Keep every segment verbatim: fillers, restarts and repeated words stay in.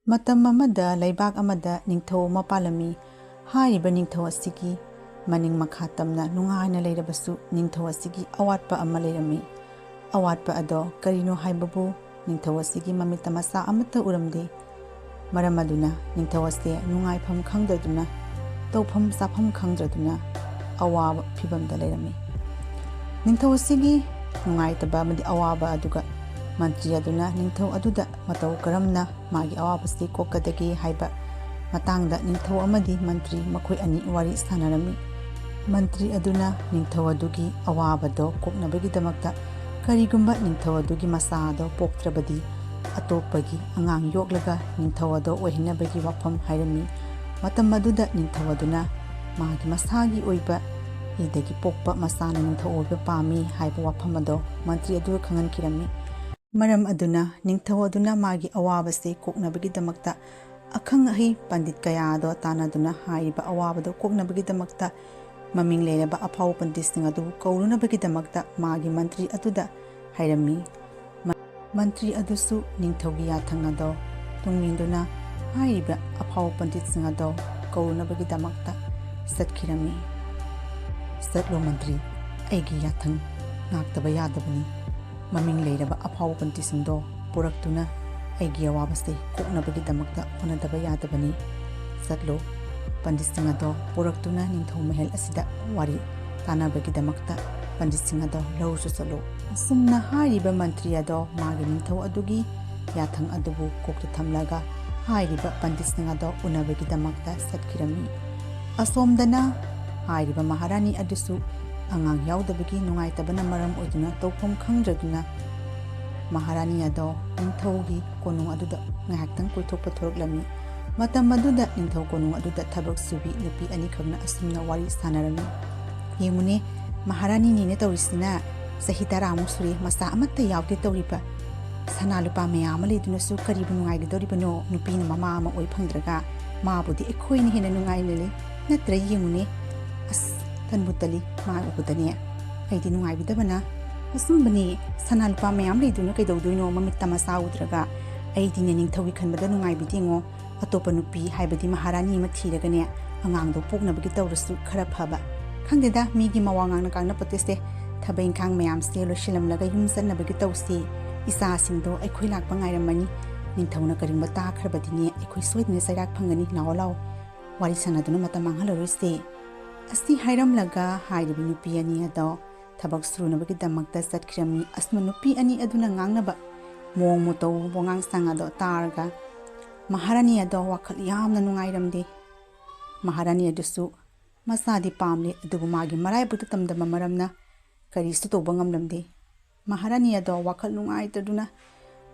ꯃꯇꯝ ꯑꯃꯗ ꯂꯩꯕꯥꯛ ꯑꯃꯗ ꯅꯤꯡꯊꯧ ꯑꯃ ꯄꯥꯜꯂꯝꯃꯤ꯫ ꯍꯥꯏꯔꯤꯕ ꯅꯤꯡꯊꯧ ꯑꯁꯤꯒꯤ ꯃꯅꯤꯡ ꯃꯈꯥ ꯇꯝꯅ ꯅꯨꯡꯉꯥꯏꯅ ꯂꯩꯔꯕꯁꯨ, ꯅꯤꯡꯊꯧ ꯑꯁꯤꯒꯤ ꯑꯋꯥꯠꯄ ꯑꯃ ꯂꯩꯔꯝꯃꯤ꯫ ꯑꯋꯥꯠꯄ ꯑꯗꯣ ꯀꯔꯤꯅꯣ ꯍꯥꯏꯕꯕꯨ, ꯅꯤꯡꯊꯧ ꯑꯁꯤꯒꯤ ꯃꯃꯤꯠꯇ ꯃꯆꯥ ꯑꯃꯠꯇ ꯎꯔꯝꯗꯦ꯫ ꯃꯔꯝ ꯑꯗꯨꯅ ꯅꯤꯡꯊꯧ ꯑꯁꯦ ꯅꯨꯡꯉꯥꯏꯐꯝ ꯈꯪꯗꯗꯨꯅ, ꯇꯧꯐꯝ ꯆꯥꯐꯝ ꯈꯪꯗ꯭ꯔꯗꯨꯅ ꯑꯋꯥꯕ ꯐꯤꯚꯝꯗ ꯂꯩꯔꯝꯃꯤ꯫ ꯅꯤꯡꯊꯧ ꯑꯁꯤꯒꯤ ꯅꯨꯡꯉꯥꯏꯇꯕ ꯑꯃꯗꯤ ꯑꯋꯥꯕ ꯑꯗꯨꯒ ꯃꯟꯇ꯭ꯔꯤ ꯑꯗꯨꯅ ꯅꯤꯡꯊꯧ ꯑꯗꯨꯗ ꯃꯇꯧ ꯀꯔꯝꯅ ꯃꯥꯒꯤ ꯑꯋꯥꯕꯁꯤ ꯀꯣꯛꯀꯗꯒꯦ ꯍꯥꯏꯕ ꯃꯇꯥꯡꯗ ꯅꯤꯡꯊꯧ ꯑꯃꯗꯤ ꯃꯟꯇ꯭ꯔꯤ ꯃꯈꯣꯏ ꯑꯅꯤ ꯋꯥꯔꯤ ꯁꯥꯟꯅꯔꯝꯃꯤ꯫ ꯃꯟꯇ꯭ꯔꯤ ꯑꯗꯨꯅ ꯅꯤꯡꯊꯧ ꯑꯗꯨꯒꯤ ꯑꯋꯥꯕꯗꯣ ꯀꯣꯛꯅꯕꯒꯤꯗꯃꯛꯇ ꯀꯔꯤꯒꯨꯝꯕ ꯅꯤꯡꯊꯧ ꯑꯗꯨꯒꯤ ꯃꯆꯥ ꯑꯗꯣ ꯄꯣꯛꯇ꯭ꯔꯕꯗꯤ ꯑꯇꯣꯞꯄꯒꯤ ꯑꯉꯥꯡ ꯌꯣꯛꯂꯒ ꯅꯤꯡꯊꯧ ꯑꯗꯣ ꯑꯣꯏꯍꯟꯅꯕꯒꯤ ꯋꯥꯐꯝ ꯍꯥꯏꯔꯝꯃꯤ꯫ ꯃꯇꯝ ꯑꯗꯨꯗ ꯅꯤꯡꯊꯧ ꯑꯗꯨꯅ ꯃꯥꯒꯤ ꯃꯁꯥꯒꯤ ꯑꯣꯏꯕ ꯏꯗꯒꯤ ꯄꯣꯛꯄ ꯃꯆꯥꯅ ꯅꯤꯡꯊꯧ ꯑꯣꯏꯕ ꯄꯥꯝꯃꯤ ꯍꯥꯏꯕ ꯋꯥꯐꯝ ꯑꯗꯣ ꯃꯟꯇ꯭ꯔꯤ ꯑꯗꯨꯒ ꯈꯪꯍꯟꯈꯤꯔꯝꯃꯤ꯫ ꯃꯔꯝ ꯑꯗꯨꯅ ꯅꯤꯡꯊꯧ ꯑꯗꯨꯅ ꯃꯥꯒꯤ ꯑꯋꯥꯕꯁꯤ ꯀꯣꯛꯅꯕꯒꯤꯗꯃꯛꯇ ꯑꯈꯪ ꯑꯍꯩ ꯄꯟꯗꯤꯠ ꯀꯌꯥꯗꯣ ꯇꯥꯟꯅꯗꯨꯅ ꯍꯥꯏꯔꯤꯕ ꯑꯋꯥꯕꯗꯣ ꯀꯣꯛꯅꯕꯒꯤꯗꯃꯛꯇ ꯃꯃꯤꯡ ꯂꯩꯔꯕ ꯑꯐꯥꯎꯕ ꯄꯟꯗꯤꯠꯁꯤꯡ ꯑꯗꯨꯕꯨ ꯀꯧꯔꯨꯅꯕꯒꯤꯗꯃꯛꯇ ꯃꯥꯒꯤ ꯃꯟꯇ꯭ꯔꯤ ꯑꯗꯨꯗ ꯍꯥꯏꯔꯝꯃꯤ꯫ ꯃ-, ꯃꯟꯇ꯭ꯔꯤ ꯑꯗꯨꯁꯨ ꯅꯤꯡꯊꯧꯒꯤ ꯌꯥꯊꯪ ꯑꯗꯣ ꯇꯨꯡꯏꯟꯗꯨꯅ ꯍꯥꯏꯔꯤꯕ ꯑꯐꯥꯎꯕ ꯄꯟꯗꯤꯠꯁꯤꯡ ꯑꯗꯣ ꯀꯧꯔꯨꯅꯕꯒꯤꯗꯃꯛꯇ ꯆꯠꯈꯤꯔꯝꯃꯤ꯫ "ꯆꯠꯂꯣ ꯃꯟꯇ꯭ꯔꯤ, ꯑꯩꯒꯤ ꯌꯥꯊꯪ ꯉꯥꯛꯇꯕ ꯌꯥꯗꯕꯅꯤ꯫ ꯃꯃꯤꯡ ꯂꯩꯔꯕ ꯑꯐꯥꯎꯕ ꯄꯟꯗꯤꯠꯁꯤꯡꯗꯣ ꯄꯨꯔꯛꯇꯨꯅ ꯑꯩꯒꯤ ꯑꯋꯥꯕꯁꯦ ꯀꯣꯛꯅꯕꯒꯤꯗꯃꯛꯇ ꯍꯣꯠꯅꯗꯕ ꯌꯥꯗꯕꯅꯤ꯫ ꯆꯠꯂꯣ, ꯄꯟꯗꯤꯠꯁꯤꯡ ꯑꯗꯣ ꯄꯨꯔꯛꯇꯨꯅ ꯅꯤꯡꯊꯧ ꯃꯍꯜ ꯑꯁꯤꯗ ꯋꯥꯔꯤ ꯇꯥꯅꯕꯒꯤꯗꯃꯛꯇ ꯄꯟꯗꯤꯠꯁꯤꯡ ꯑꯗꯣ ꯂꯧꯔꯨꯆꯣ ꯆꯠꯂꯣ꯫" ꯑꯁꯨꯝꯅ ꯍꯥꯏꯔꯤꯕ ꯃꯟꯇ꯭ꯔꯤ ꯑꯗꯣ ꯃꯥꯒꯤ ꯅꯤꯡꯊꯧ ꯑꯗꯨꯒꯤ ꯌꯥꯊꯪ ꯑꯗꯨꯕꯨ ꯀꯣꯛꯇ ꯊꯝꯂꯒ ꯍꯥꯏꯔꯤꯕ ꯄꯟꯗꯤꯠꯁꯤꯡ ꯑꯗꯣ ꯎꯅꯕꯒꯤꯗꯃꯛꯇ ꯆꯠꯈꯤꯔꯝꯃꯤ꯫ ꯑꯁꯣꯝꯗꯅ ꯍꯥꯏꯔꯤꯕ ꯃꯍꯥꯔꯥꯅꯤ ꯑꯗꯨꯁꯨ ꯑꯉꯥꯡ ꯌꯥꯎꯗꯕꯒꯤ ꯅꯨꯡꯉꯥꯏꯇꯕꯅ ꯃꯔꯝ ꯑꯣꯏꯗꯨꯅ ꯇꯧꯐꯝ ꯈꯪꯗ꯭ꯔꯗꯨꯅ ꯃꯍꯥꯔꯥꯅꯤ ꯑꯗꯣ ꯅꯤꯡꯊꯧꯒꯤ ꯀꯣꯅꯨꯡ ꯑꯗꯨꯗ ꯉꯥꯏꯍꯥꯛꯇꯪ ꯀꯣꯏꯊꯣꯛꯄ ꯊꯣꯔꯛꯂꯝꯃꯤ꯫ ꯃꯇꯝ ꯑꯗꯨꯗ ꯅꯤꯡꯊꯧ ꯀꯣꯅꯨꯡ ꯑꯗꯨꯗ ꯊꯕꯛ ꯁꯨꯕꯤ ꯅꯨꯄꯤ ꯑꯅꯤꯈꯛꯅ ꯑꯁꯨꯝꯅ ꯋꯥꯔꯤ ꯁꯥꯟꯅꯔꯝꯃꯤ꯫ "ꯌꯦꯡꯉꯨꯅꯦ, ꯃꯍꯥꯔꯥꯅꯤꯅꯦꯅ ꯇꯧꯔꯤꯁꯤꯅ ꯆꯍꯤ ꯇꯔꯥꯃꯨꯛ ꯁꯨꯔꯦ, ꯃꯆꯥ ꯑꯃꯠꯇ ꯌꯥꯎꯗꯦ ꯇꯧꯔꯤꯕ꯫ ꯁꯅꯥ ꯂꯨꯄꯥ ꯃꯌꯥꯝ ꯑꯃ ꯂꯩꯗꯨꯅꯁꯨ ꯀꯔꯤꯕꯨ ꯅꯨꯡꯉꯥꯏꯒꯗꯧꯔꯤꯕꯅꯣ? ꯅꯨꯄꯤꯅ ꯃꯃꯥ ꯑꯃ ꯑꯣꯏ ꯐꯪꯗ꯭ꯔꯒ ꯃꯥꯕꯨꯗꯤ ꯑꯩꯈꯣꯏꯅ ꯍꯦꯟꯅ ꯅꯨꯡꯉꯥꯏꯅ ꯂꯩ꯫ ꯅꯠꯇ꯭ꯔ ꯌꯦꯡꯉꯨꯅꯦ꯫ ꯑꯁ, ꯇꯟꯕꯨ ꯇꯜꯂꯤ, ꯃꯥ ꯎꯕꯗꯅꯦ ꯑꯩꯗꯤ ꯅꯨꯡꯉꯥꯏꯕꯤꯗꯕꯅ꯫" "ꯑꯆꯨꯝꯕꯅꯤ, ꯁꯅꯥ ꯂꯨꯄꯥ ꯃꯌꯥꯝ ꯂꯩꯗꯨꯅ ꯀꯩꯗꯧꯗꯣꯏꯅꯣ ꯃꯃꯤꯠꯇ ꯃꯆꯥ ꯎꯗ꯭ꯔꯒ? ꯑꯩꯗꯤꯅꯦ ꯅꯤꯡꯊꯧꯒꯤ ꯈꯟꯕꯗ ꯅꯨꯡꯉꯥꯏꯕꯤꯗꯦꯉꯣ꯫ ꯑꯇꯣꯞꯄ ꯅꯨꯄꯤ ꯍꯥꯏꯕꯗꯤ ꯃꯍꯥꯔꯥꯅꯤ ꯑꯃ ꯊꯤꯔꯒꯅꯦ ꯑꯉꯥꯡꯗꯣ ꯄꯣꯛꯅꯕꯒꯤ ꯇꯧꯔꯁꯨ ꯈꯔ ꯐꯕ꯫ ꯈꯪꯗꯦꯗ, ꯃꯤꯒꯤ ꯃꯋꯥ ꯉꯥꯡꯅ ꯀꯥꯡꯅꯄꯣꯠꯇꯦꯁꯦ꯫ ꯊꯕꯛ ꯏꯪꯈꯥꯡ ꯃꯌꯥꯝꯁꯦ ꯂꯣꯏꯁꯤꯜꯂꯝꯂꯒ ꯌꯨꯝ ꯆꯠꯅꯕꯒꯤ ꯇꯧꯁꯤ꯫ ꯏꯆꯥꯁꯤꯡꯗꯣ ꯑꯩꯈꯣꯏ ꯂꯥꯛꯄ ꯉꯥꯏꯔꯝꯃꯅꯤ꯫ ꯅꯤꯡꯊꯧꯅ ꯀꯔꯤꯒꯨꯝꯕ ꯇꯥꯈ꯭ꯔꯕꯗꯤꯅꯦ ꯑꯩꯈꯣꯏ ꯁꯣꯏꯗꯅ ꯆꯩꯔꯥꯛ ꯐꯪꯒꯅꯤ꯫ ꯂꯥꯛꯑꯣ ꯂꯥꯛꯑꯣ, ꯋꯥꯔꯤ ꯁꯥꯟꯅꯗꯨꯅ ꯃꯇꯝ ꯃꯥꯡꯍꯜꯂꯔꯣꯏꯁꯦ꯫ ꯑꯁꯤ ꯍꯥꯏꯔꯝꯂꯒ ꯍꯥꯏꯔꯤꯕ ꯅꯨꯄꯤ ꯑꯅꯤ ꯑꯗꯣ ꯊꯕꯛ ꯁꯨꯅꯕꯒꯤꯗꯃꯛꯇ ꯆꯠꯈꯤꯔꯝꯃꯤ꯫ ꯑꯁꯨꯝꯅ ꯅꯨꯄꯤ ꯑꯅꯤ ꯑꯗꯨꯅ ꯉꯥꯡꯅꯕ ꯃꯑꯣꯡ ꯃꯇꯧ, ꯋꯥꯉꯥꯡ ꯁꯉꯥꯡꯗꯣ ꯇꯥꯔꯒ ꯃꯍꯥꯔꯥꯅꯤ ꯑꯗꯣ ꯋꯥꯈꯜ ꯌꯥꯝꯅ ꯅꯨꯡꯉꯥꯏꯔꯝꯗꯦ꯫ ꯃꯍꯥꯔꯥꯅꯤ ꯑꯗꯨꯁꯨ ꯃꯆꯥꯗꯤ ꯄꯥꯝꯂꯤ, ꯑꯗꯨꯕꯨ ꯃꯥꯒꯤ ꯃꯔꯥꯏꯕꯛꯇ ꯇꯝꯗꯕ ꯃꯔꯝꯅ ꯀꯔꯤꯁꯨ ꯇꯧꯕ ꯉꯝꯂꯝꯗꯦ꯫ ꯃꯍꯥꯔꯥꯅꯤ ꯑꯗꯣ ꯋꯥꯈꯜ ꯅꯨꯡꯉꯥꯏꯇꯗꯨꯅ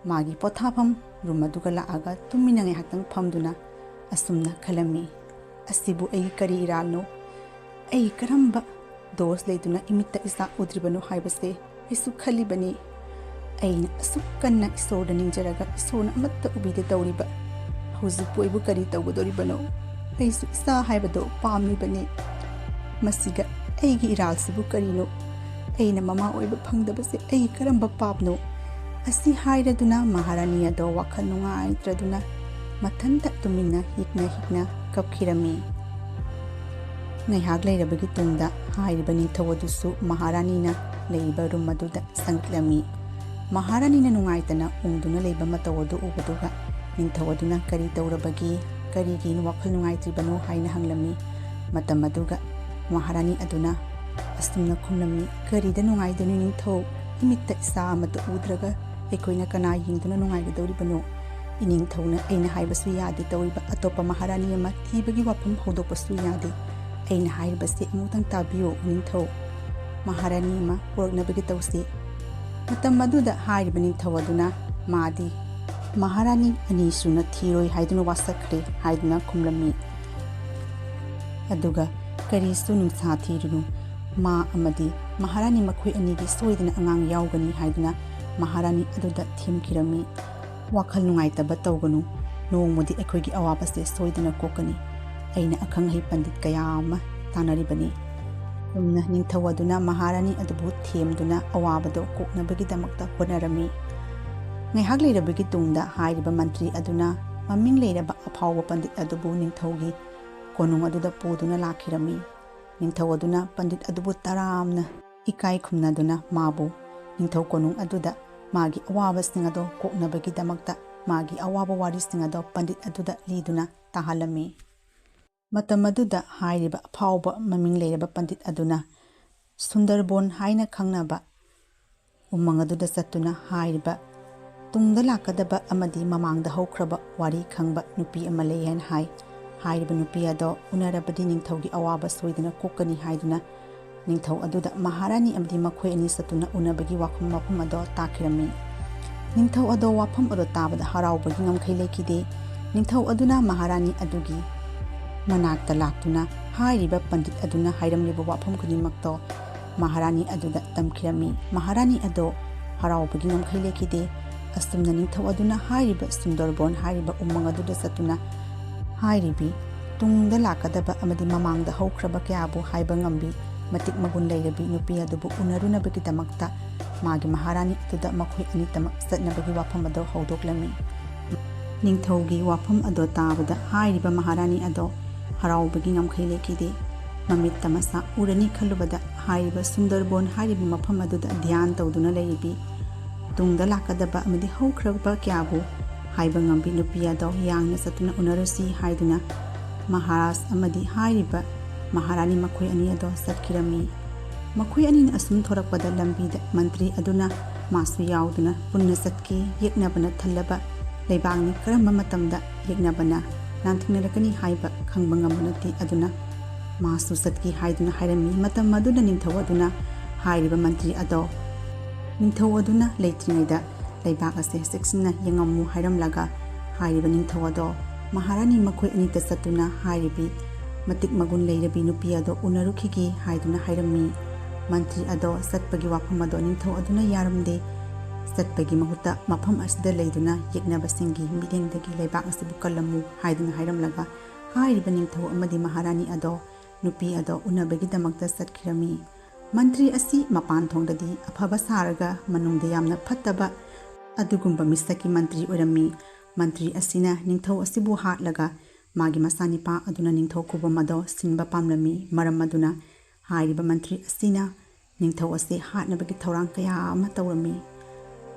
ꯃꯥꯒꯤ ꯄꯣꯊꯥꯐꯝ ꯔꯨꯝ ꯑꯗꯨꯒ ꯂꯥꯛꯑꯒ ꯇꯨꯃꯤꯟꯅ ꯉꯥꯏꯍꯥꯛꯇꯪ ꯐꯝꯗꯨꯅ ꯑꯁꯨꯝꯅ ꯈꯜꯂꯝꯃꯤ, "ꯑꯁꯤꯕꯨ ꯑꯩꯒꯤ ꯀꯔꯤ ꯏꯔꯥꯜꯅꯣ? ꯑꯩ ꯀꯔꯝꯕ ꯗꯣꯁ ꯂꯩꯗꯨꯅ ꯏꯃꯤꯠꯇ ꯏꯆꯥ ꯎꯗ꯭ꯔꯤꯕꯅꯣ ꯍꯥꯏꯕꯁꯦ ꯑꯩꯁꯨ ꯈꯜꯂꯤꯕꯅꯤ꯫ ꯑꯩꯅ ꯑꯁꯨꯛ ꯀꯟꯅ ꯏꯁꯣꯔꯗ ꯅꯤꯡꯖꯔꯒ ꯏꯁꯣꯔꯅ ꯑꯃꯠꯇ ꯎꯕꯤꯗꯦ ꯇꯧꯔꯤꯕ꯫ ꯍꯧꯖꯤꯛꯄꯨ ꯑꯩꯕꯨ ꯀꯔꯤ ꯇꯧꯒꯗꯧꯔꯤꯕꯅꯣ? ꯑꯩꯁꯨ ꯏꯆꯥ ꯍꯥꯏꯕꯗꯣ ꯄꯥꯝꯂꯤꯕꯅꯤ꯫ ꯃꯁꯤꯒ ꯑꯩꯒꯤ ꯏꯔꯥꯜꯁꯤꯕꯨ ꯀꯔꯤꯅꯣ? ꯑꯩꯅ ꯃꯃꯥ ꯑꯣꯏꯕ ꯐꯪꯗꯕꯁꯦ ꯑꯩꯒꯤ ꯀꯔꯝꯕ ꯄꯥꯞꯅꯣ?" ꯑꯁꯤ ꯍꯥꯏꯔꯗꯨꯅ ꯃꯍꯥꯔꯥꯅꯤ ꯑꯗꯣ ꯋꯥꯈꯜ ꯅꯨꯡꯉꯥꯏꯇ꯭ꯔꯗꯨꯅ ꯃꯊꯟꯇ ꯇꯨꯃꯤꯟꯅ ꯍꯤꯛꯅ ꯍꯤꯛꯅ ꯀꯞꯈꯤꯔꯝꯃꯤ꯫ ꯉꯥꯏꯍꯥꯛ ꯂꯩꯔꯕꯒꯤ ꯇꯨꯡꯗ ꯍꯥꯏꯔꯤꯕ ꯅꯤꯡꯊꯧ ꯑꯗꯨꯁꯨ ꯃꯍꯥꯔꯥꯅꯤꯅ ꯂꯩꯔꯤꯕ ꯔꯨꯝ ꯑꯗꯨꯗ ꯆꯪꯂꯛꯂꯝꯃꯤ꯫ ꯃꯍꯥꯔꯥꯅꯤꯅ ꯅꯨꯡꯉꯥꯏꯇꯅ ꯎꯪꯗꯨꯅ ꯂꯩꯕ ꯃꯇꯧ ꯑꯗꯨ ꯎꯕꯗꯨꯒ ꯅꯤꯡꯊꯧ ꯑꯗꯨꯅ "ꯀꯔꯤ ꯇꯧꯔꯕꯒꯦ? ꯀꯔꯤꯒꯤ ꯋꯥꯈꯜ ꯅꯨꯡꯉꯥꯏꯇ꯭ꯔꯤꯕꯅꯣ?" ꯍꯥꯏꯅ ꯍꯪꯂꯝꯃꯤ꯫ ꯃꯇꯝ ꯑꯗꯨꯒ ꯃꯍꯥꯔꯥꯅꯤ ꯑꯗꯨꯅ ꯑꯁꯨꯝꯅ ꯈꯨꯝꯂꯝꯃꯤ, "ꯀꯔꯤꯗ ꯅꯨꯡꯉꯥꯏꯗꯣꯏꯅꯣ ꯅꯤꯡꯊꯧ? ꯏꯃꯤꯠꯇ ꯏꯆꯥ ꯑꯃꯠꯇ ꯎꯗ꯭ꯔꯒ ꯑꯩꯈꯣꯏꯅ ꯀꯅꯥ ꯌꯦꯡꯗꯨꯅ ꯅꯨꯡꯉꯥꯏꯒꯗꯧꯔꯤꯕꯅꯣ? ꯏꯅꯤꯡꯊꯧꯅ ꯑꯩꯅ ꯍꯥꯏꯕꯁꯨ ꯌꯥꯗꯦ ꯇꯧꯔꯤꯕ, ꯑꯇꯣꯞꯄ ꯃꯍꯥꯔꯥꯅꯤ ꯑꯃ ꯊꯤꯕꯒꯤ ꯋꯥꯐꯝ ꯍꯧꯗꯣꯛꯄꯁꯨ ꯌꯥꯗꯦ꯫ ꯑꯩꯅ ꯍꯥꯏꯔꯤꯕꯁꯤ ꯑꯃꯨꯛꯇꯪ ꯇꯥꯕꯤꯌꯨ ꯏꯅꯤꯡꯊꯧ꯫ ꯃꯍꯥꯔꯥꯅꯤ ꯑꯃ ꯄꯨꯔꯛꯅꯕꯒꯤ ꯇꯧꯁꯤ꯫" ꯃꯇꯝ ꯑꯗꯨꯗ ꯍꯥꯏꯔꯤꯕ ꯅꯤꯡꯊꯧ ꯑꯗꯨꯅ ꯃꯥꯗꯤ ꯃꯍꯥꯔꯥꯅꯤ ꯑꯅꯤ ꯁꯨꯅ ꯊꯤꯔꯣꯏ ꯍꯥꯏꯗꯨꯅ ꯋꯥꯁꯛꯈ꯭ꯔꯦ ꯍꯥꯏꯗꯨꯅ ꯈꯨꯝꯂꯝꯃꯤ꯫ ꯑꯗꯨꯒ "ꯀꯔꯤꯁꯨ ꯅꯨꯡꯁꯥ ꯊꯤꯔꯨꯅꯨ, ꯃꯥ ꯑꯃꯗꯤ ꯃꯍꯥꯔꯥꯅꯤ ꯃꯈꯣꯏ ꯑꯅꯤꯒꯤ ꯁꯣꯏꯗꯅ ꯑꯉꯥꯡ ꯌꯥꯎꯒꯅꯤ" ꯍꯥꯏꯗꯨꯅ ꯃꯍꯥꯔꯥꯅꯤ ꯑꯗꯨꯗ ꯊꯦꯝꯈꯤꯔꯝꯃꯤ꯫ "ꯋꯥꯈꯜ ꯅꯨꯡꯉꯥꯏꯇꯕ ꯇꯧꯒꯅꯨ, ꯅꯣꯡꯃꯗꯤ ꯑꯩꯈꯣꯏꯒꯤ ꯑꯋꯥꯕꯁꯦ ꯁꯣꯏꯗꯅ ꯀꯣꯛꯀꯅꯤ꯫ ꯑꯩꯅ ꯑꯈꯪ ꯑꯍꯩ ꯄꯟꯗꯤꯠ ꯀꯌꯥ ꯑꯃ ꯇꯥꯟꯅꯔꯤꯕꯅꯤ꯫" ꯆꯨꯝꯅ ꯅꯤꯡꯊꯧ ꯑꯗꯨꯅ ꯃꯍꯥꯔꯥꯅꯤ ꯑꯗꯨꯕꯨ ꯊꯦꯝꯗꯨꯅ ꯑꯋꯥꯕꯗꯣ ꯀꯣꯛꯅꯕꯒꯤꯗꯃꯛꯇ ꯍꯣꯠꯅꯔꯝꯃꯤ꯫ ꯉꯥꯏꯍꯥꯛ ꯂꯩꯔꯕꯒꯤ ꯇꯨꯡꯗ ꯍꯥꯏꯔꯤꯕ ꯃꯟꯇ꯭ꯔꯤ ꯑꯗꯨꯅ ꯃꯃꯤꯡ ꯂꯩꯔꯕ ꯑꯐꯥꯎꯕ ꯄꯟꯗꯤꯠ ꯑꯗꯨꯕꯨ ꯅꯤꯡꯊꯧꯒꯤ ꯀꯣꯅꯨꯡ ꯑꯗꯨꯗ ꯄꯨꯗꯨꯅ ꯂꯥꯛꯈꯤꯔꯝꯃꯤ꯫ ꯅꯤꯡꯊꯧ ꯑꯗꯨꯅ ꯄꯟꯗꯤꯠ ꯑꯗꯨꯕꯨ ꯇꯔꯥꯝꯅ ꯏꯀꯥꯏ ꯈꯨꯝꯅꯗꯨꯅ ꯃꯥꯕꯨ ꯅꯤꯡꯊꯧ ꯀꯣꯅꯨꯡ ꯑꯗꯨꯗ ꯃꯥꯒꯤ ꯑꯋꯥꯕꯁꯤꯡ ꯑꯗꯣ ꯀꯣꯛꯅꯕꯒꯤꯗꯃꯛꯇ ꯃꯥꯒꯤ ꯑꯋꯥꯕ ꯋꯥꯔꯤꯁꯤꯡ ꯑꯗꯣ ꯄꯟꯗꯤꯠ ꯑꯗꯨꯗ ꯂꯤꯗꯨꯅ ꯇꯥꯍꯜꯂꯝꯃꯤ꯫ ꯃꯇꯝ ꯑꯗꯨꯗ ꯍꯥꯏꯔꯤꯕ ꯑꯐꯥꯎꯕ ꯃꯃꯤꯡ ꯂꯩꯔꯕ ꯄꯟꯗꯤꯠ ꯑꯗꯨꯅ ꯁꯨꯟꯗꯔꯕꯣꯟ ꯍꯥꯏꯅ ꯈꯪꯅꯕ ꯎꯃꯪ ꯑꯗꯨꯗ ꯆꯠꯇꯨꯅ ꯍꯥꯏꯔꯤꯕ ꯇꯨꯡꯗ ꯂꯥꯛꯀꯗꯕ ꯑꯃꯗꯤ ꯃꯃꯥꯡꯗ ꯍꯧꯈ꯭ꯔꯕ ꯋꯥꯔꯤ ꯈꯪꯕ ꯅꯨꯄꯤ ꯑꯃ ꯂꯩ ꯍꯥꯏꯅ ꯍꯥꯏ꯫ ꯍꯥꯏꯔꯤꯕ ꯅꯨꯄꯤ ꯑꯗꯣ ꯎꯅꯔꯕꯗꯤ ꯅꯤꯡꯊꯧꯒꯤ ꯑꯋꯥꯕ ꯁꯣꯏꯗꯅ ꯀꯣꯛꯀꯅꯤ ꯍꯥꯏꯗꯨꯅ ꯅꯤꯡꯊꯧ ꯑꯗꯨꯗ ꯃꯍꯥꯔꯥꯅꯤ ꯑꯃꯗꯤ ꯃꯈꯣꯏ ꯑꯅꯤ ꯆꯠꯇꯨꯅ ꯎꯅꯕꯒꯤ ꯋꯥꯐꯝ ꯃꯐꯝ ꯑꯗꯣ ꯇꯥꯛꯈꯤꯔꯝꯃꯤ꯫ ꯅꯤꯡꯊꯧ ꯑꯗꯣ ꯋꯥꯐꯝ ꯑꯗꯣ ꯇꯥꯕꯗ ꯍꯔꯥꯎꯕꯒꯤ ꯉꯝꯈꯩ ꯂꯩꯈꯤꯗꯦ꯫ ꯅꯤꯡꯊꯧ ꯑꯗꯨꯅ ꯃꯍꯥꯔꯥꯅꯤ ꯑꯗꯨꯒꯤ ꯃꯅꯥꯛꯇ ꯂꯥꯛꯇꯨꯅ ꯍꯥꯏꯔꯤꯕ ꯄꯟꯗꯤꯠ ꯑꯗꯨꯅ ꯍꯥꯏꯔꯝꯂꯤꯕ ꯋꯥꯐꯝ ꯈꯨꯗꯤꯡꯃꯛꯇꯣ ꯃꯍꯥꯔꯥꯅꯤ ꯑꯗꯨꯗ ꯇꯝꯈꯤꯔꯝꯃꯤ꯫ ꯃꯍꯥꯔꯥꯅꯤ ꯑꯗꯣ ꯍꯔꯥꯎꯕꯒꯤ ꯉꯝꯈꯩ ꯂꯩꯈꯤꯗꯦ꯫ ꯑꯁꯨꯝꯅ ꯅꯤꯡꯊꯧ ꯑꯗꯨꯅ ꯍꯥꯏꯔꯤꯕ ꯁꯨꯟꯗꯔꯕꯣꯟ ꯍꯥꯏꯔꯤꯕ ꯎꯃꯪ ꯑꯗꯨꯗ ꯆꯠꯇꯨꯅ ꯍꯥꯏꯔꯤꯕꯤ ꯇꯨꯡꯗ ꯂꯥꯛꯀꯗꯕ ꯑꯃꯗꯤ ꯃꯃꯥꯡꯗ ꯍꯧꯈ꯭ꯔꯕ ꯀꯌꯥꯕꯨ ꯍꯥꯏꯕ ꯉꯝꯕꯤ ꯃꯇꯤꯛ ꯃꯒꯨꯟ ꯂꯩꯔꯕꯤ ꯅꯨꯄꯤ ꯑꯗꯨꯕꯨ ꯎꯅꯔꯨꯅꯕꯒꯤꯗꯃꯛꯇ ꯃꯥꯒꯤ ꯃꯍꯥꯔꯥꯅꯤ ꯑꯗꯨꯗ ꯃꯈꯣꯏ ꯑꯅꯤꯇꯃꯛ ꯆꯠꯅꯕꯒꯤ ꯋꯥꯐꯝ ꯑꯗꯣ ꯍꯧꯗꯣꯛꯂꯝꯃꯤ꯫ ꯅꯤꯡꯊꯧꯒꯤ ꯋꯥꯐꯝ ꯑꯗꯣ ꯇꯥꯕꯗ ꯍꯥꯏꯔꯤꯕ ꯃꯍꯥꯔꯥꯅꯤ ꯑꯗꯣ ꯍꯔꯥꯎꯕꯒꯤ ꯉꯝꯈꯩ ꯂꯩꯈꯤꯗꯦ꯫ ꯃꯃꯤꯠꯇ ꯃꯁꯥ ꯎꯔꯅꯤ ꯈꯜꯂꯨꯕꯗ ꯍꯥꯏꯔꯤꯕ ꯁꯨꯟꯗꯔꯕꯣꯟ ꯍꯥꯏꯔꯤꯕ ꯃꯐꯝ ꯑꯗꯨꯗ ꯙ꯭ꯌꯥꯟ ꯇꯧꯗꯨꯅ ꯂꯩꯔꯤꯕꯤ ꯇꯨꯡꯗ ꯂꯥꯛꯀꯗꯕ ꯑꯃꯗꯤ ꯍꯧꯈ꯭ꯔꯕ ꯀꯌꯥꯕꯨ ꯍꯥꯏꯕ ꯉꯝꯕꯤ ꯅꯨꯄꯤ ꯑꯗꯣ ꯌꯥꯡꯅ ꯆꯠꯇꯨꯅ ꯎꯅꯔꯨꯁꯤ ꯍꯥꯏꯗꯨꯅ ꯃꯍꯥꯔꯥꯖ ꯑꯃꯗꯤ ꯍꯥꯏꯔꯤꯕ ꯃꯍꯥꯔꯥꯅꯤ ꯃꯈꯣꯏ ꯑꯅꯤ ꯑꯗꯣ ꯆꯠꯈꯤꯔꯝꯃꯤ꯫ ꯃꯈꯣꯏ ꯑꯅꯤꯅ ꯑꯁꯨꯝ ꯊꯣꯔꯛꯄꯗ ꯂꯝꯕꯤꯗ ꯃꯟꯇ꯭ꯔꯤ ꯑꯗꯨꯅ ꯃꯥꯁꯨ ꯌꯥꯎꯗꯨꯅ ꯄꯨꯟꯅ ꯆꯠꯈꯤ꯫ ꯌꯦꯛꯅꯕꯅ ꯊꯜꯂꯕ ꯂꯩꯕꯥꯛꯅꯤ, ꯀꯔꯝꯕ ꯃꯇꯝꯗ ꯌꯦꯛꯅꯕꯅ ꯂꯥꯟꯊꯦꯡꯅꯔꯛꯀꯅꯤ ꯍꯥꯏꯕ ꯈꯪꯕ ꯉꯝꯕ ꯅꯠꯇꯦ꯫ ꯑꯗꯨꯅ ꯃꯥꯁꯨ ꯆꯠꯈꯤ ꯍꯥꯏꯗꯨꯅ ꯍꯥꯏꯔꯝꯃꯤ꯫ ꯃꯇꯝ ꯑꯗꯨꯗ ꯅꯤꯡꯊꯧ ꯑꯗꯨꯅ ꯍꯥꯏꯔꯤꯕ ꯃꯟꯇ꯭ꯔꯤ ꯑꯗꯣ ꯅꯤꯡꯊꯧ ꯑꯗꯨꯅ ꯂꯩꯇ꯭ꯔꯤꯉꯩꯗ ꯂꯩꯕꯥꯛ ꯑꯁꯦ ꯆꯦꯛꯁꯤꯟꯅ ꯌꯦꯡꯉꯝꯃꯨ ꯍꯥꯏꯔꯝꯂꯒ ꯍꯥꯏꯔꯤꯕ ꯅꯤꯡꯊꯧ ꯑꯗꯣ ꯃꯍꯥꯔꯥꯅꯤ ꯃꯈꯣꯏ ꯑꯅꯤꯗ ꯆꯠꯇꯨꯅ ꯍꯥꯏꯔꯤꯕꯤ ꯃꯇꯤꯛ ꯃꯒꯨꯟ ꯂꯩꯔꯕꯤ ꯅꯨꯄꯤ ꯑꯗꯣ ꯎꯅꯔꯨꯈꯤꯒꯦ ꯍꯥꯏꯗꯨꯅ ꯍꯥꯏꯔꯝꯃꯤ꯫ ꯃꯟꯇ꯭ꯔꯤ ꯑꯗꯣ ꯆꯠꯄꯒꯤ ꯋꯥꯐꯝ ꯑꯗꯣ ꯅꯤꯡꯊꯧ ꯑꯗꯨꯅ ꯌꯥꯔꯝꯗꯦ꯫ ꯆꯠꯄꯒꯤ ꯃꯍꯨꯠꯇ ꯃꯐꯝ ꯑꯁꯤꯗ ꯂꯩꯗꯨꯅ ꯌꯦꯛꯅꯕꯁꯤꯡꯒꯤ ꯃꯤꯠꯌꯦꯡꯗꯒꯤ ꯂꯩꯕꯥꯛ ꯑꯁꯤꯕꯨ ꯀꯜꯂꯝꯃꯨ ꯍꯥꯏꯗꯨꯅ ꯍꯥꯏꯔꯝꯂꯒ ꯍꯥꯏꯔꯤꯕ ꯅꯤꯡꯊꯧ ꯑꯃꯗꯤ ꯃꯍꯥꯔꯥꯅꯤ ꯑꯗꯣ ꯅꯨꯄꯤ ꯑꯗꯣ ꯎꯅꯕꯒꯤꯗꯃꯛꯇ ꯆꯠꯈꯤꯔꯝꯃꯤ꯫ ꯃꯟꯇ꯭ꯔꯤ ꯑꯁꯤ ꯃꯄꯥꯟ ꯊꯣꯡꯗꯗꯤ ꯑꯐꯕ ꯁꯥꯔꯒ ꯃꯅꯨꯡꯗ ꯌꯥꯝꯅ ꯐꯠꯇꯕ ꯑꯗꯨꯒꯨꯝꯕ ꯃꯤꯁꯛꯀꯤ ꯃꯟꯇ꯭ꯔꯤ ꯑꯣꯏꯔꯝꯃꯤ꯫ ꯃꯟꯇ꯭ꯔꯤ ꯑꯁꯤꯅ ꯅꯤꯡꯊꯧ ꯑꯁꯤꯕꯨ ꯍꯥꯠꯂꯒ ꯃꯥꯒꯤ ꯃꯆꯥꯅꯤꯄꯥ ꯑꯗꯨꯅ ꯅꯤꯡꯊꯧ ꯈꯨꯕꯝ ꯑꯗꯣ ꯁꯤꯟꯕ ꯄꯥꯝꯂꯝꯃꯤ꯫ ꯃꯔꯝ ꯑꯗꯨꯅ ꯍꯥꯏꯔꯤꯕ ꯃꯟꯇ꯭ꯔꯤ ꯑꯁꯤꯅ ꯅꯤꯡꯊꯧ ꯑꯁꯤ ꯍꯥꯠꯅꯕꯒꯤ ꯊꯧꯔꯥꯡ ꯀꯌꯥ ꯑꯃ ꯇꯧꯔꯝꯃꯤ꯫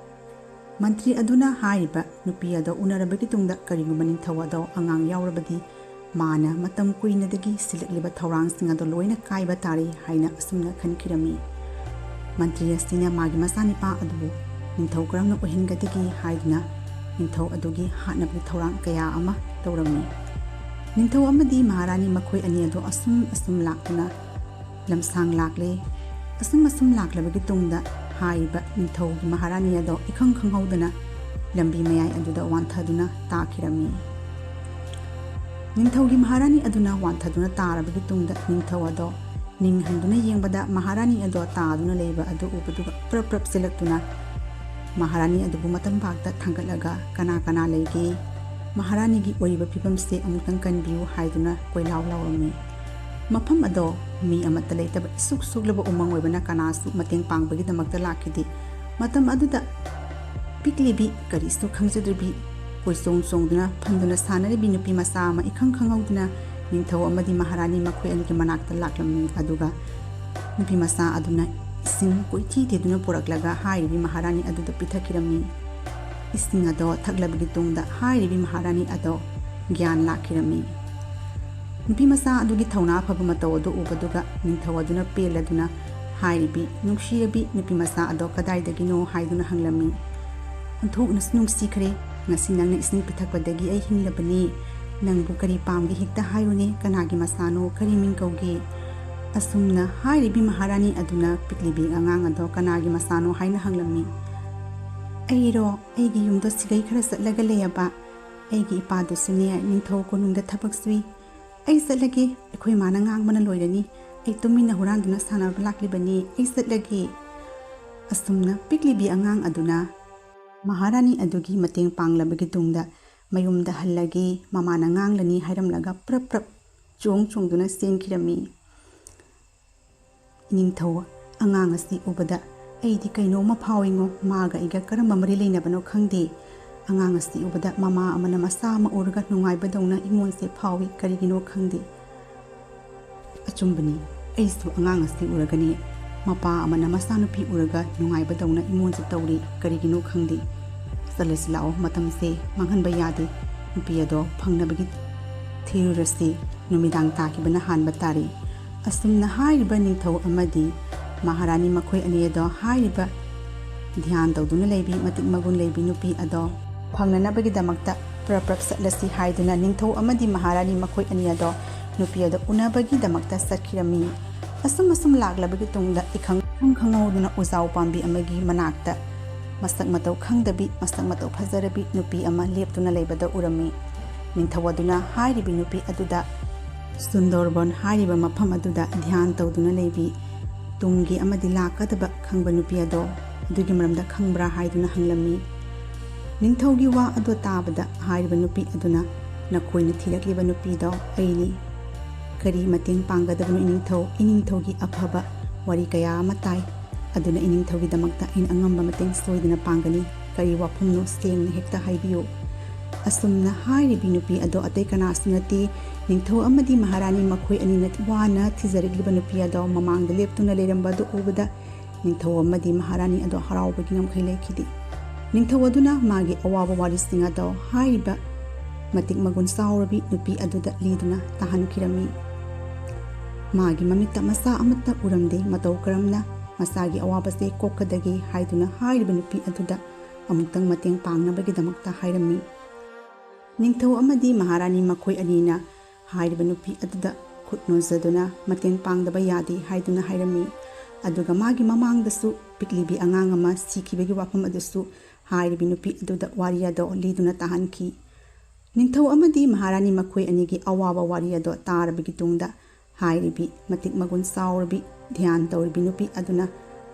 ꯃꯟꯇ꯭ꯔꯤ ꯑꯗꯨꯅ ꯍꯥꯏꯔꯤꯕ ꯅꯨꯄꯤ ꯑꯗꯣ ꯎꯅꯔꯕꯒꯤ ꯇꯨꯡꯗ ꯀꯔꯤꯒꯨꯝꯕ ꯅꯤꯡꯊꯧ ꯑꯗꯣ ꯑꯉꯥꯡ ꯌꯥꯎꯔꯕꯗꯤ ꯃꯥꯅ ꯃꯇꯝ ꯀꯨꯏꯅꯗꯒꯤ ꯁꯤꯜꯂꯛꯂꯤꯕ ꯊꯧꯔꯥꯡꯁꯤꯡ ꯑꯗꯣ ꯂꯣꯏꯅ ꯀꯥꯏꯕ ꯇꯥꯔꯦ ꯍꯥꯏꯅ ꯑꯁꯨꯝꯅ ꯈꯟꯈꯤꯔꯝꯃꯤ꯫ ꯃꯟꯇ꯭ꯔꯤ ꯑꯁꯤꯅ ꯃꯥꯒꯤ ꯃꯆꯥꯅꯤꯄꯥ ꯑꯗꯨꯕꯨ ꯅꯤꯡꯊꯧ ꯀꯔꯝꯅ ꯑꯣꯏꯍꯟꯒꯗꯒꯦ ꯍꯥꯏꯗꯨꯅ ꯅꯤꯡꯊꯧ ꯑꯗꯨꯒꯤ ꯍꯥꯠꯅꯕꯒꯤ ꯊꯧꯔꯥꯡ ꯀꯌꯥ ꯑꯃ ꯇꯧꯔꯝꯃꯤ꯫ ꯅꯤꯡꯊꯧ ꯑꯃꯗꯤ ꯃꯍꯥꯔꯥꯅꯤ ꯃꯈꯣꯏ ꯑꯅꯤ ꯑꯗꯣ ꯑꯁꯨꯝ ꯑꯁꯨꯝ ꯂꯥꯛꯇꯨꯅ ꯂꯝꯁꯥꯡ ꯂꯥꯛꯂꯦ꯫ ꯑꯁꯨꯝ ꯑꯁꯨꯝ ꯂꯥꯛꯂꯕꯒꯤ ꯇꯨꯡꯗ ꯍꯥꯏꯔꯤꯕ ꯅꯤꯡꯊꯧꯒꯤ ꯃꯍꯥꯔꯥꯅꯤ ꯑꯗꯣ ꯏꯈꯪ ꯈꯪꯍꯧꯗꯅ ꯂꯝꯕꯤ ꯃꯌꯥꯏ ꯑꯗꯨꯗ ꯋꯥꯟꯊꯗꯨꯅ ꯇꯥꯈꯤꯔꯝꯃꯤ꯫ ꯅꯤꯡꯊꯧꯒꯤ ꯃꯍꯥꯔꯥꯅꯤ ꯑꯗꯨꯅ ꯋꯥꯟꯊꯗꯨꯅ ꯇꯥꯔꯕꯒꯤ ꯇꯨꯡꯗ ꯅꯤꯡꯊꯧ ꯑꯗꯣ ꯅꯤꯡꯍꯟꯗꯨꯅ ꯌꯦꯡꯕꯗ ꯃꯍꯥꯔꯥꯅꯤ ꯑꯗꯣ ꯇꯥꯗꯨꯅ ꯂꯩꯕ ꯑꯗꯨ ꯎꯕꯗꯨꯒ ꯄ꯭ꯔꯞ ꯄ꯭ꯔꯞ ꯆꯦꯜꯂꯛꯇꯨꯅ ꯃꯍꯥꯔꯥꯅꯤ ꯑꯗꯨꯕꯨ ꯃꯇꯝ ꯄꯥꯛꯇ ꯊꯥꯡꯒꯠꯂꯒ "ꯀꯅꯥ ꯀꯅꯥ ꯂꯩꯒꯦ? ꯃꯍꯥꯔꯥꯅꯤꯒꯤ ꯑꯣꯏꯔꯤꯕ ꯐꯤꯕꯝꯁꯦ ꯑꯃꯨꯛꯇꯪ ꯀꯟꯕꯤꯌꯨ" ꯍꯥꯏꯗꯨꯅ ꯀꯣꯏꯂꯥꯎ ꯂꯥꯎꯔꯝꯃꯤ꯫ ꯃꯐꯝ ꯑꯗꯣ ꯃꯤ ꯑꯃꯠꯇ ꯂꯩꯇꯕ ꯏꯁꯨꯛ ꯁꯨꯛꯂꯕ ꯎꯃꯪ ꯑꯣꯏꯕꯅ ꯀꯅꯥꯁꯨ ꯃꯇꯦꯡ ꯄꯥꯡꯕꯒꯤꯗꯃꯛꯇ ꯂꯥꯛꯈꯤꯗꯦ꯫ ꯃꯇꯝ ꯑꯗꯨꯗ ꯄꯤꯛꯂꯤꯕꯤ, ꯀꯔꯤꯁꯨ ꯈꯪꯖꯗ꯭ꯔꯤꯕꯤ, ꯀꯣꯏꯆꯣꯡ ꯆꯣꯡꯗꯨꯅ ꯐꯝꯗꯨꯅ ꯁꯥꯟꯅꯔꯤꯕꯤ ꯅꯨꯄꯤ ꯃꯆꯥ ꯑꯃ ꯏꯈꯪ ꯈꯪꯍꯧꯗꯅ ꯅꯤꯡꯊꯧ ꯑꯃꯗꯤ ꯃꯍꯥꯔꯥꯅꯤ ꯃꯈꯣꯏ ꯑꯅꯤꯒꯤ ꯃꯅꯥꯛꯇ ꯂꯥꯛꯂꯝꯃꯤ꯫ ꯑꯗꯨꯒ ꯅꯨꯄꯤ ꯃꯆꯥ ꯑꯗꯨꯅ ꯏꯁꯤꯡ ꯀꯣꯏꯊꯤ ꯊꯤꯗꯨꯅ ꯄꯨꯔꯛꯂꯒ ꯍꯥꯏꯔꯤꯕꯤ ꯃꯍꯥꯔꯥꯅꯤ ꯑꯗꯨꯗ ꯄꯤꯊꯛꯈꯤꯔꯝꯃꯤ꯫ ꯏꯁꯤꯡ ꯑꯗꯣ ꯊꯛꯂꯕꯒꯤ ꯇꯨꯡꯗ ꯍꯥꯏꯔꯤꯕꯤ ꯃꯍꯥꯔꯥꯅꯤ ꯑꯗꯣ ꯒ꯭ꯌꯥꯟ ꯂꯥꯛꯈꯤꯔꯝꯃꯤ꯫ ꯅꯨꯄꯤ ꯃꯆꯥ ꯑꯗꯨꯒꯤ ꯊꯧꯅꯥ ꯐꯕ ꯃꯇꯧ ꯑꯗꯨ ꯎꯕꯗꯨꯒ ꯅꯤꯡꯊꯧ ꯑꯗꯨꯅ ꯄꯦꯜꯂꯗꯨꯅ ꯍꯥꯏꯔꯤꯕꯤ ꯅꯨꯡꯁꯤꯔꯕꯤ ꯅꯨꯄꯤ ꯃꯆꯥ ꯑꯗꯣ ꯀꯗꯥꯏꯗꯒꯤꯅꯣ ꯍꯥꯏꯗꯨꯅ ꯍꯪꯂꯝꯃꯤ꯫ "ꯑꯣꯟꯊꯣꯛꯅꯁꯨ ꯅꯨꯡꯁꯤꯈ꯭ꯔꯦ꯫ ꯉꯁꯤ ꯅꯪꯅ ꯏꯁꯤꯡ ꯄꯤꯊꯛꯄꯗꯒꯤ ꯑꯩ ꯍꯤꯡꯂꯕꯅꯤ꯫ ꯅꯪꯕꯨ ꯀꯔꯤ ꯄꯥꯝꯒꯦ ꯍꯦꯛꯇ ꯍꯥꯏꯔꯨꯅꯦ꯫ ꯀꯅꯥꯒꯤ ꯃꯆꯥꯅꯣ? ꯀꯔꯤ ꯃꯤꯡ ꯀꯧꯒꯦ?" ꯑꯁꯨꯝꯅ ꯍꯥꯏꯔꯤꯕꯤ ꯃꯍꯥꯔꯥꯅꯤ ꯑꯗꯨꯅ ꯄꯤꯛꯂꯤꯕꯤ ꯑꯉꯥꯡ ꯑꯗꯣ ꯀꯅꯥꯒꯤ ꯃꯆꯥꯅꯣ ꯍꯥꯏꯅ ꯍꯪꯂꯝꯃꯤ꯫ "ꯑꯩꯔꯣ? ꯑꯩꯒꯤ ꯌꯨꯝꯗꯣ ꯁꯤꯒꯩ ꯈꯔ ꯆꯠꯂꯒ ꯂꯩꯌꯦꯕ꯫ ꯑꯩꯒꯤ ꯏꯄꯥꯗꯨꯁꯨꯅꯦ ꯅꯤꯡꯊꯧ ꯀꯣꯅꯨꯡꯗ ꯊꯕꯛ ꯁꯨꯏ꯫ ꯑꯩ ꯆꯠꯂꯒꯦ, ꯑꯩꯈꯣꯏ ꯃꯥꯅ ꯉꯥꯡꯕꯅ ꯂꯣꯏꯔꯅꯤ꯫ ꯑꯩ ꯇꯨꯃꯤꯟꯅ ꯍꯨꯔꯥꯟꯗꯨꯅ ꯁꯥꯟꯅꯕ ꯂꯥꯛꯂꯤꯕꯅꯤ꯫ ꯑꯩ ꯆꯠꯂꯒꯦ꯫" ꯑꯁꯨꯝꯅ ꯄꯤꯛꯂꯤꯕꯤ ꯑꯉꯥꯡ ꯑꯗꯨꯅ ꯃꯍꯥꯔꯥꯅꯤ ꯑꯗꯨꯒꯤ ꯃꯇꯦꯡ ꯄꯥꯡꯂꯕꯒꯤ ꯇꯨꯡꯗ ꯃꯌꯨꯝꯗ ꯍꯜꯂꯒꯦ, ꯃꯃꯥꯅ ꯉꯥꯡꯂꯅꯤ ꯍꯥꯏꯔꯝꯂꯒ ꯄ꯭ꯔꯞ ꯄ꯭ꯔꯞ ꯆꯣꯡ ꯆꯣꯡꯗꯨꯅ ꯆꯦꯟꯈꯤꯔꯝꯃꯤ꯫ ꯏꯅꯤꯡꯊꯧ ꯑꯉꯥꯡ ꯑꯁꯤ ꯎꯕꯗ ꯑꯩꯗꯤ ꯀꯩꯅꯣꯝꯃ ꯐꯥꯎꯏꯉꯣ, ꯃꯥꯒ ꯑꯩꯒ ꯀꯔꯝꯕ ꯃꯔꯤ ꯂꯩꯅꯕꯅꯣ ꯈꯪꯗꯦ꯫ ꯑꯉꯥꯡ ꯑꯁꯤ ꯎꯕꯗ ꯃꯃꯥ ꯑꯃꯅ ꯃꯆꯥ ꯑꯃ ꯎꯔꯒ ꯅꯨꯡꯉꯥꯏꯕꯗꯧꯅ ꯑꯩꯉꯣꯟꯁꯦ ꯐꯥꯎꯏ, ꯀꯔꯤꯒꯤꯅꯣ ꯈꯪꯗꯦ꯫ ꯑꯆꯨꯝꯕꯅꯤ, ꯑꯩꯁꯨ ꯑꯉꯥꯡ ꯑꯁꯤ ꯎꯔꯒꯅꯤ ꯃꯄꯥ ꯑꯃꯅ ꯃꯆꯥꯅꯨꯄꯤ ꯎꯔꯒ ꯅꯨꯡꯉꯥꯏꯕꯗꯧꯅ ꯏꯃꯣꯟꯁꯦ ꯇꯧꯔꯤ, ꯀꯔꯤꯒꯤꯅꯣ ꯈꯪꯗꯦ꯫ ꯆꯠꯂꯁꯤ ꯂꯥꯛꯑꯣ, ꯃꯇꯝꯁꯦ ꯃꯥꯡꯍꯟꯕ ꯌꯥꯗꯦ꯫ ꯅꯨꯄꯤ ꯑꯗꯣ ꯐꯪꯅꯕꯒꯤ ꯊꯤꯔꯨꯔꯁꯤ꯫ ꯅꯨꯃꯤꯗꯥꯡ ꯇꯥꯈꯤꯕꯅ ꯍꯥꯟꯕ ꯇꯥꯔꯦ꯫ ꯑꯁꯨꯝꯅ ꯍꯥꯏꯔꯤꯕ ꯅꯤꯡꯊꯧ ꯑꯃꯗꯤ ꯃꯍꯥꯔꯥꯅꯤ ꯃꯈꯣꯏ ꯑꯅꯤ ꯑꯗꯣ ꯍꯥꯏꯔꯤꯕ ꯙ꯭ꯌꯥꯟ ꯇꯧꯗꯨꯅ ꯂꯩꯕꯤ ꯃꯇꯤꯛ ꯃꯒꯨꯟ ꯂꯩꯕꯤ ꯅꯨꯄꯤ ꯑꯗꯣ ꯐꯪꯅꯅꯕꯒꯤꯗꯃꯛꯇ ꯄ꯭ꯔꯞ ꯄ꯭ꯔꯞ ꯆꯠꯂꯁꯤ ꯍꯥꯏꯗꯨꯅ ꯅꯤꯡꯊꯧ ꯑꯃꯗꯤ ꯃꯍꯥꯔꯥꯅꯤ ꯃꯈꯣꯏ ꯑꯅꯤ ꯑꯗꯣ ꯅꯨꯄꯤ ꯑꯗꯣ ꯎꯅꯕꯒꯤꯗꯃꯛꯇ ꯆꯠꯈꯤꯔꯝꯃꯤ꯫ ꯑꯁꯨꯝ ꯑꯁꯨꯝ ꯂꯥꯛꯂꯕꯒꯤ ꯇꯨꯡꯗ ꯏꯈꯪ ꯈꯪ ꯈꯪꯍꯧꯗꯅ ꯎꯖꯥꯎ ꯄꯥꯝꯕꯤ ꯑꯃꯒꯤ ꯃꯅꯥꯛꯇ ꯃꯁꯛ ꯃꯇꯧ ꯈꯪꯗꯕꯤ, ꯃꯁꯛ ꯃꯇꯧ ꯐꯖꯔꯕꯤ ꯅꯨꯄꯤ ꯑꯃ ꯂꯦꯞꯇꯨꯅ ꯂꯩꯕꯗ ꯎꯔꯝꯃꯤ꯫ ꯅꯤꯡꯊꯧ ꯑꯗꯨꯅ ꯍꯥꯏꯔꯤꯕꯤ ꯅꯨꯄꯤ ꯑꯗꯨꯗ ꯁꯨꯟꯗꯣꯔꯕꯟ ꯍꯥꯏꯔꯤꯕ ꯃꯐꯝ ꯑꯗꯨꯗ ꯙ꯭ꯌꯥꯟ ꯇꯧꯗꯨꯅ ꯂꯩꯕꯤ ꯇꯨꯡꯒꯤ ꯑꯃꯗꯤ ꯂꯥꯛꯀꯗꯕ ꯈꯪꯕ ꯅꯨꯄꯤ ꯑꯗꯣ ꯑꯗꯨꯒꯤ ꯃꯔꯝꯗ ꯈꯪꯕ꯭ꯔꯥ ꯍꯥꯏꯗꯨꯅ ꯍꯪꯂꯝꯃꯤ꯫ ꯅꯤꯡꯊꯧꯒꯤ ꯋꯥ ꯑꯗꯣ ꯇꯥꯕꯗ ꯍꯥꯏꯔꯤꯕ ꯅꯨꯄꯤ ꯑꯗꯨꯅ, "ꯅꯈꯣꯏꯅ ꯊꯤꯔꯛꯂꯤꯕ ꯅꯨꯄꯤꯗꯣ ꯑꯩꯅꯤ꯫ ꯀꯔꯤ ꯃꯇꯦꯡ ꯄꯥꯡꯒꯗꯕꯅꯣ ꯏꯅꯤꯡꯊꯧ? ꯏꯅꯤꯡꯊꯧꯒꯤ ꯑꯐꯕ ꯋꯥꯔꯤ ꯀꯌꯥ ꯑꯃ ꯇꯥꯏ꯫ ꯑꯗꯨꯅ ꯏꯅꯤꯡꯊꯧꯒꯤꯗꯃꯛꯇ ꯑꯩꯅ ꯑꯉꯝꯕ ꯃꯇꯦꯡ ꯁꯣꯏꯗꯅ ꯄꯥꯡꯒꯅꯤ꯫ ꯀꯔꯤ ꯋꯥꯐꯝꯅꯣ ꯁꯦꯡꯅ ꯍꯦꯛꯇ ꯍꯥꯏꯕꯤꯌꯨ꯫" ꯑꯁꯨꯝꯅ ꯍꯥꯏꯔꯤꯕꯤ ꯅꯨꯄꯤ ꯑꯗꯣ ꯑꯇꯩ ꯀꯅꯥꯁꯨ ꯅꯠꯇꯦ, ꯅꯤꯡꯊꯧ ꯑꯃꯗꯤ ꯃꯍꯥꯔꯥꯅꯤ ꯃꯈꯣꯏ ꯑꯅꯤꯅ ꯋꯥꯅ ꯊꯤꯖꯔꯛꯂꯤꯕ ꯅꯨꯄꯤ ꯑꯗꯣ ꯃꯃꯥꯡꯗ ꯂꯦꯞꯇꯨꯅ ꯂꯩꯔꯝꯕ ꯑꯗꯨ ꯎꯕꯗ ꯅꯤꯡꯊꯧ ꯑꯃꯗꯤ ꯃꯍꯥꯔꯥꯅꯤ ꯑꯗꯣ ꯍꯔꯥꯎꯕꯒꯤ ꯉꯝꯈꯩ ꯂꯩꯈꯤꯗꯦ꯫ ꯅꯤꯡꯊꯧ ꯑꯗꯨꯅ ꯃꯥꯒꯤ ꯑꯋꯥꯕ ꯋꯥꯔꯤꯁꯤꯡ ꯑꯗꯣ ꯍꯥꯏꯔꯤꯕ ꯃꯇꯤꯛ ꯃꯒꯨꯟ ꯆꯥꯎꯔꯕꯤ ꯅꯨꯄꯤ ꯑꯗꯨꯗ ꯂꯤꯗꯨꯅ ꯇꯥꯍꯟꯈꯤꯔꯝꯃꯤ꯫ ꯃꯥꯒꯤ ꯃꯃꯤꯠꯇ ꯃꯆꯥ ꯑꯃꯠꯇ ꯎꯔꯝꯗꯦ꯫ ꯃꯇꯧ ꯀꯔꯝꯅ ꯃꯆꯥꯒꯤ ꯑꯋꯥꯕꯁꯦ ꯀꯣꯛꯀꯗꯒꯦ ꯍꯥꯏꯗꯨꯅ ꯍꯥꯏꯔꯤꯕ ꯅꯨꯄꯤ ꯑꯗꯨꯗ ꯑꯃꯨꯛꯇꯪ ꯃꯇꯦꯡ ꯄꯥꯡꯅꯕꯒꯤꯗꯃꯛꯇ ꯍꯥꯏꯔꯝꯃꯤ꯫ ꯅꯤꯡꯊꯧ ꯑꯃꯗꯤ ꯃꯍꯥꯔꯥꯅꯤ ꯃꯈꯣꯏ ꯑꯅꯤꯅ ꯍꯥꯏꯔꯤꯕ ꯅꯨꯄꯤ ꯑꯗꯨꯗ ꯈꯨꯠ ꯅꯣꯟꯖꯗꯨꯅ ꯃꯇꯦꯡ ꯄꯥꯡꯗꯕ ꯌꯥꯗꯦ ꯍꯥꯏꯗꯨꯅ ꯍꯥꯏꯔꯝꯃꯤ꯫ ꯑꯗꯨꯒ ꯃꯥꯒꯤ ꯃꯃꯥꯡꯗꯁꯨ ꯄꯤꯛꯂꯤꯕꯤ ꯑꯉꯥꯡ ꯑꯃ ꯁꯤꯈꯤꯕꯒꯤ ꯋꯥꯐꯝ ꯑꯗꯨꯁꯨ ꯍꯥꯏꯔꯤꯕꯤ ꯅꯨꯄꯤ ꯑꯗꯨꯗ ꯋꯥꯔꯤ ꯑꯗꯣ ꯂꯤꯗꯨꯅ ꯇꯥꯍꯟꯈꯤ꯫ ꯅꯤꯡꯊꯧ ꯑꯃꯗꯤ ꯃꯍꯥꯔꯥꯅꯤ ꯃꯈꯣꯏ ꯑꯅꯤꯒꯤ ꯑꯋꯥꯕ ꯋꯥꯔꯤ ꯑꯗꯣ ꯇꯥꯔꯕꯒꯤ ꯇꯨꯡꯗ ꯍꯥꯏꯔꯤꯕꯤ ꯃꯇꯤꯛ ꯃꯒꯨꯟ ꯆꯥꯎꯔꯕꯤ ꯙ꯭ꯌꯥꯟ ꯇꯧꯔꯤꯕꯤ ꯅꯨꯄꯤ ꯑꯗꯨꯅ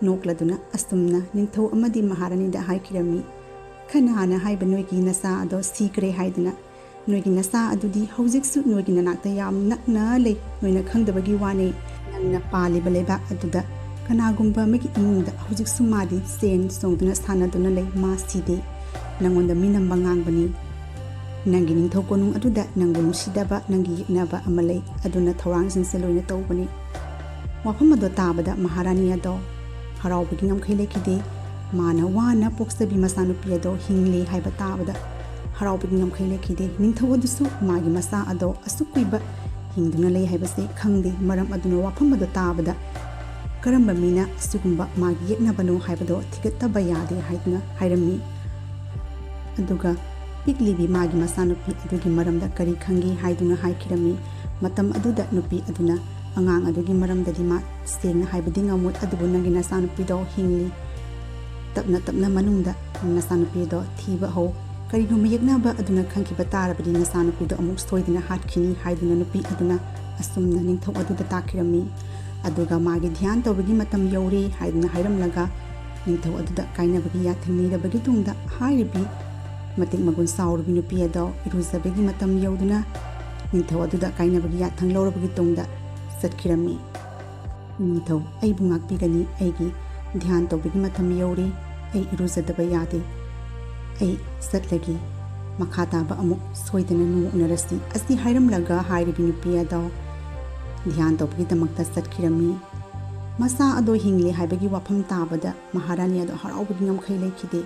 ꯅꯣꯛꯂꯗꯨꯅ ꯑꯁꯨꯝꯅ ꯅꯤꯡꯊꯧ ꯑꯃꯗꯤ ꯃꯍꯥꯔꯥꯅꯤꯗ ꯍꯥꯏꯈꯤꯔꯝꯃꯤ, "ꯈꯟꯅ ꯍꯥꯟꯅ ꯍꯥꯏꯕ ꯅꯣꯏꯒꯤ ꯅꯆꯥ ꯑꯗꯣ ꯁꯤꯈ꯭ꯔꯦ ꯍꯥꯏꯗꯨꯅ꯫ ꯅꯣꯏꯒꯤ ꯅꯆꯥ ꯑꯗꯨꯗꯤ ꯍꯧꯖꯤꯛꯁꯨ ꯅꯣꯏꯒꯤ ꯅꯅꯥꯛꯇ ꯌꯥꯝ ꯅꯛꯅ ꯂꯩ꯫ ꯅꯣꯏꯅ ꯈꯪꯗꯕꯒꯤ ꯋꯥꯅꯤ꯫ ꯅꯪꯅ ꯄꯥꯜꯂꯤꯕ ꯂꯩꯕꯥꯛ ꯑꯗꯨꯗ ꯀꯅꯥꯒꯨꯝꯕ ꯑꯃꯒꯤ ꯏꯃꯨꯡꯗ ꯍꯧꯖꯤꯛꯁꯨ ꯃꯥꯗꯤ ꯆꯦꯟ ꯆꯣꯡꯗꯨꯅ ꯁꯥꯟꯅꯗꯨꯅ ꯂꯩ꯫ ꯃꯥ ꯁꯤꯗꯦ꯫ ꯅꯪꯉꯣꯟꯗ ꯃꯤꯅꯝꯕ ꯉꯥꯡꯕꯅꯤ꯫ ꯅꯪꯒꯤ ꯅꯤꯡꯊꯧ ꯀꯣꯅꯨꯡ ꯑꯗꯨꯗ ꯅꯪꯕꯨ ꯅꯨꯡꯁꯤꯗꯕ, ꯅꯪꯒꯤ ꯌꯦꯛꯅꯕ ꯑꯃ ꯂꯩ꯫ ꯑꯗꯨꯅ ꯊꯧꯔꯥꯡꯁꯤꯡꯁꯦ ꯂꯣꯏꯅ ꯇꯧꯕꯅꯤ꯫ ꯋꯥꯐꯝ ꯑꯗꯣ ꯇꯥꯕꯗ ꯃꯍꯥꯔꯥꯅꯤ ꯑꯗꯣ ꯍꯔꯥꯎꯕꯒꯤ ꯉꯝꯈꯩ ꯂꯩꯈꯤꯗꯦ꯫ ꯃꯥꯅ ꯋꯥꯅ ꯄꯣꯛꯆꯕꯤ ꯃꯆꯥꯅꯨꯄꯤ ꯑꯗꯣ ꯍꯤꯡꯂꯤ ꯍꯥꯏꯕ ꯇꯥꯕꯗ ꯍꯔꯥꯎꯕꯒꯤ ꯉꯝꯈꯩ ꯂꯩꯈꯤꯗꯦ꯫ ꯅꯤꯡꯊꯧ ꯑꯗꯨꯁꯨ ꯃꯥꯒꯤ ꯃꯆꯥ ꯑꯗꯣ ꯑꯁꯨꯛ ꯀꯨꯏꯕ ꯍꯤꯡꯗꯨꯅ ꯂꯩ ꯍꯥꯏꯕꯁꯤ ꯈꯪꯗꯦ꯫ ꯃꯔꯝ ꯑꯗꯨꯅ ꯋꯥꯐꯝ ꯑꯗꯨ ꯇꯥꯕꯗ ꯀꯔꯝꯕ ꯃꯤꯅ ꯑꯁꯤꯒꯨꯝꯕ ꯃꯥꯒꯤ ꯌꯦꯛꯅꯕꯅꯣ ꯍꯥꯏꯕꯗꯣ ꯊꯤꯒꯠꯇꯕ ꯌꯥꯗꯦ ꯍꯥꯏꯗꯨꯅ ꯍꯥꯏꯔꯝꯃꯤ꯫ ꯑꯗꯨꯒ ꯄꯤꯛꯂꯤꯕꯤ ꯃꯥꯒꯤ ꯃꯆꯥꯅꯨꯄꯤ ꯑꯗꯨꯒꯤ ꯃꯔꯝꯗ ꯀꯔꯤ ꯈꯪꯒꯦ ꯍꯥꯏꯗꯨꯅ ꯍꯥꯏꯈꯤꯔꯝꯃꯤ꯫ ꯃꯇꯝ ꯑꯗꯨꯗ ꯅꯨꯄꯤ ꯑꯗꯨꯅ, "ꯑꯉꯥꯡ ꯑꯗꯨꯒꯤ ꯃꯔꯝꯗꯗꯤ ꯃꯥ ꯁꯦꯡꯅ ꯍꯥꯏꯕꯗꯤ ꯉꯝꯃꯣꯏ, ꯑꯗꯨꯕꯨ ꯅꯪꯒꯤ ꯅꯆꯥꯅꯨꯄꯤꯗꯣ ꯍꯤꯡꯂꯤ꯫ ꯇꯞꯅ ꯇꯞꯅ ꯃꯅꯨꯡꯗ ꯅꯆꯥꯅꯨꯄꯤꯗꯣ ꯊꯤꯕ ꯍꯧ꯫ ꯀꯔꯤꯒꯨꯝꯕ ꯌꯦꯛꯅꯕ ꯑꯗꯨꯅ ꯈꯪꯈꯤꯕ ꯇꯥꯔꯕꯗꯤ ꯅꯆꯥꯅꯨꯄꯤꯗꯣ ꯑꯃꯨꯛ ꯁꯣꯏꯗꯅ ꯍꯥꯠꯈꯤꯅꯤ" ꯍꯥꯏꯗꯨꯅ ꯅꯨꯄꯤ ꯑꯗꯨꯅ ꯑꯁꯨꯝꯅ ꯅꯤꯡꯊꯧ ꯑꯗꯨꯗ ꯇꯥꯛꯈꯤꯔꯝꯃꯤ꯫ ꯑꯗꯨꯒ ꯃꯥꯒꯤ ꯙ꯭ꯌꯥꯟ ꯇꯧꯕꯒꯤ ꯃꯇꯝ ꯌꯧꯔꯦ ꯍꯥꯏꯗꯨꯅ ꯍꯥꯏꯔꯝꯂꯒ ꯅꯤꯡꯊꯧ ꯑꯗꯨꯗ ꯀꯥꯏꯅꯕꯒꯤ ꯌꯥꯊꯪ ꯅꯤꯔꯕꯒꯤ ꯇꯨꯡꯗ ꯍꯥꯏꯔꯤꯕꯤ ꯃꯇꯤꯛ ꯃꯒꯨꯟ ꯆꯥꯎꯔꯕꯤ ꯅꯨꯄꯤ ꯑꯗꯣ ꯏꯔꯨꯖꯕꯒꯤ ꯃꯇꯝ ꯌꯧꯗꯨꯅ ꯅꯤꯡꯊꯧ ꯑꯗꯨꯗ ꯀꯥꯏꯅꯕꯒꯤ ꯌꯥꯊꯪ ꯂꯧꯔꯕꯒꯤ ꯇꯨꯡꯗ ꯆꯠꯈꯤꯔꯝꯃꯤ꯫ "ꯅꯤꯡꯊꯧ, ꯑꯩꯕꯨ ꯉꯥꯛꯄꯤꯒꯅꯤ꯫ ꯑꯩꯒꯤ ꯙ꯭ꯌꯥꯟ ꯇꯧꯕꯒꯤ ꯃꯇꯝ ꯌꯧꯔꯦ꯫ ꯑꯩ ꯏꯔꯨꯖꯗꯕ ꯌꯥꯗꯦ꯫ ꯑꯩ ꯆꯠꯂꯒꯦ꯫ ꯃꯈꯥ ꯇꯥꯕ ꯑꯃꯨꯛ ꯁꯣꯏꯗꯅ ꯅꯣꯡꯃ ꯎꯅꯔꯁꯤ" ꯑꯁꯤ ꯍꯥꯏꯔꯝꯂꯒ ꯍꯥꯏꯔꯤꯕꯤ ꯅꯨꯄꯤ ꯑꯗꯣ ꯙ꯭ꯌꯥꯟ ꯇꯧꯕꯒꯤꯗꯃꯛꯇ ꯆꯠꯈꯤꯔꯝꯃꯤ꯫ ꯃꯆꯥ ꯑꯗꯣ ꯍꯤꯡꯂꯦ ꯍꯥꯏꯕꯒꯤ ꯋꯥꯐꯝ ꯇꯥꯕꯗ ꯃꯍꯥꯔꯥꯅꯤ ꯑꯗꯣ ꯍꯔꯥꯎꯕꯒꯤ ꯉꯝꯈꯩ ꯂꯩꯈꯤꯗꯦ꯫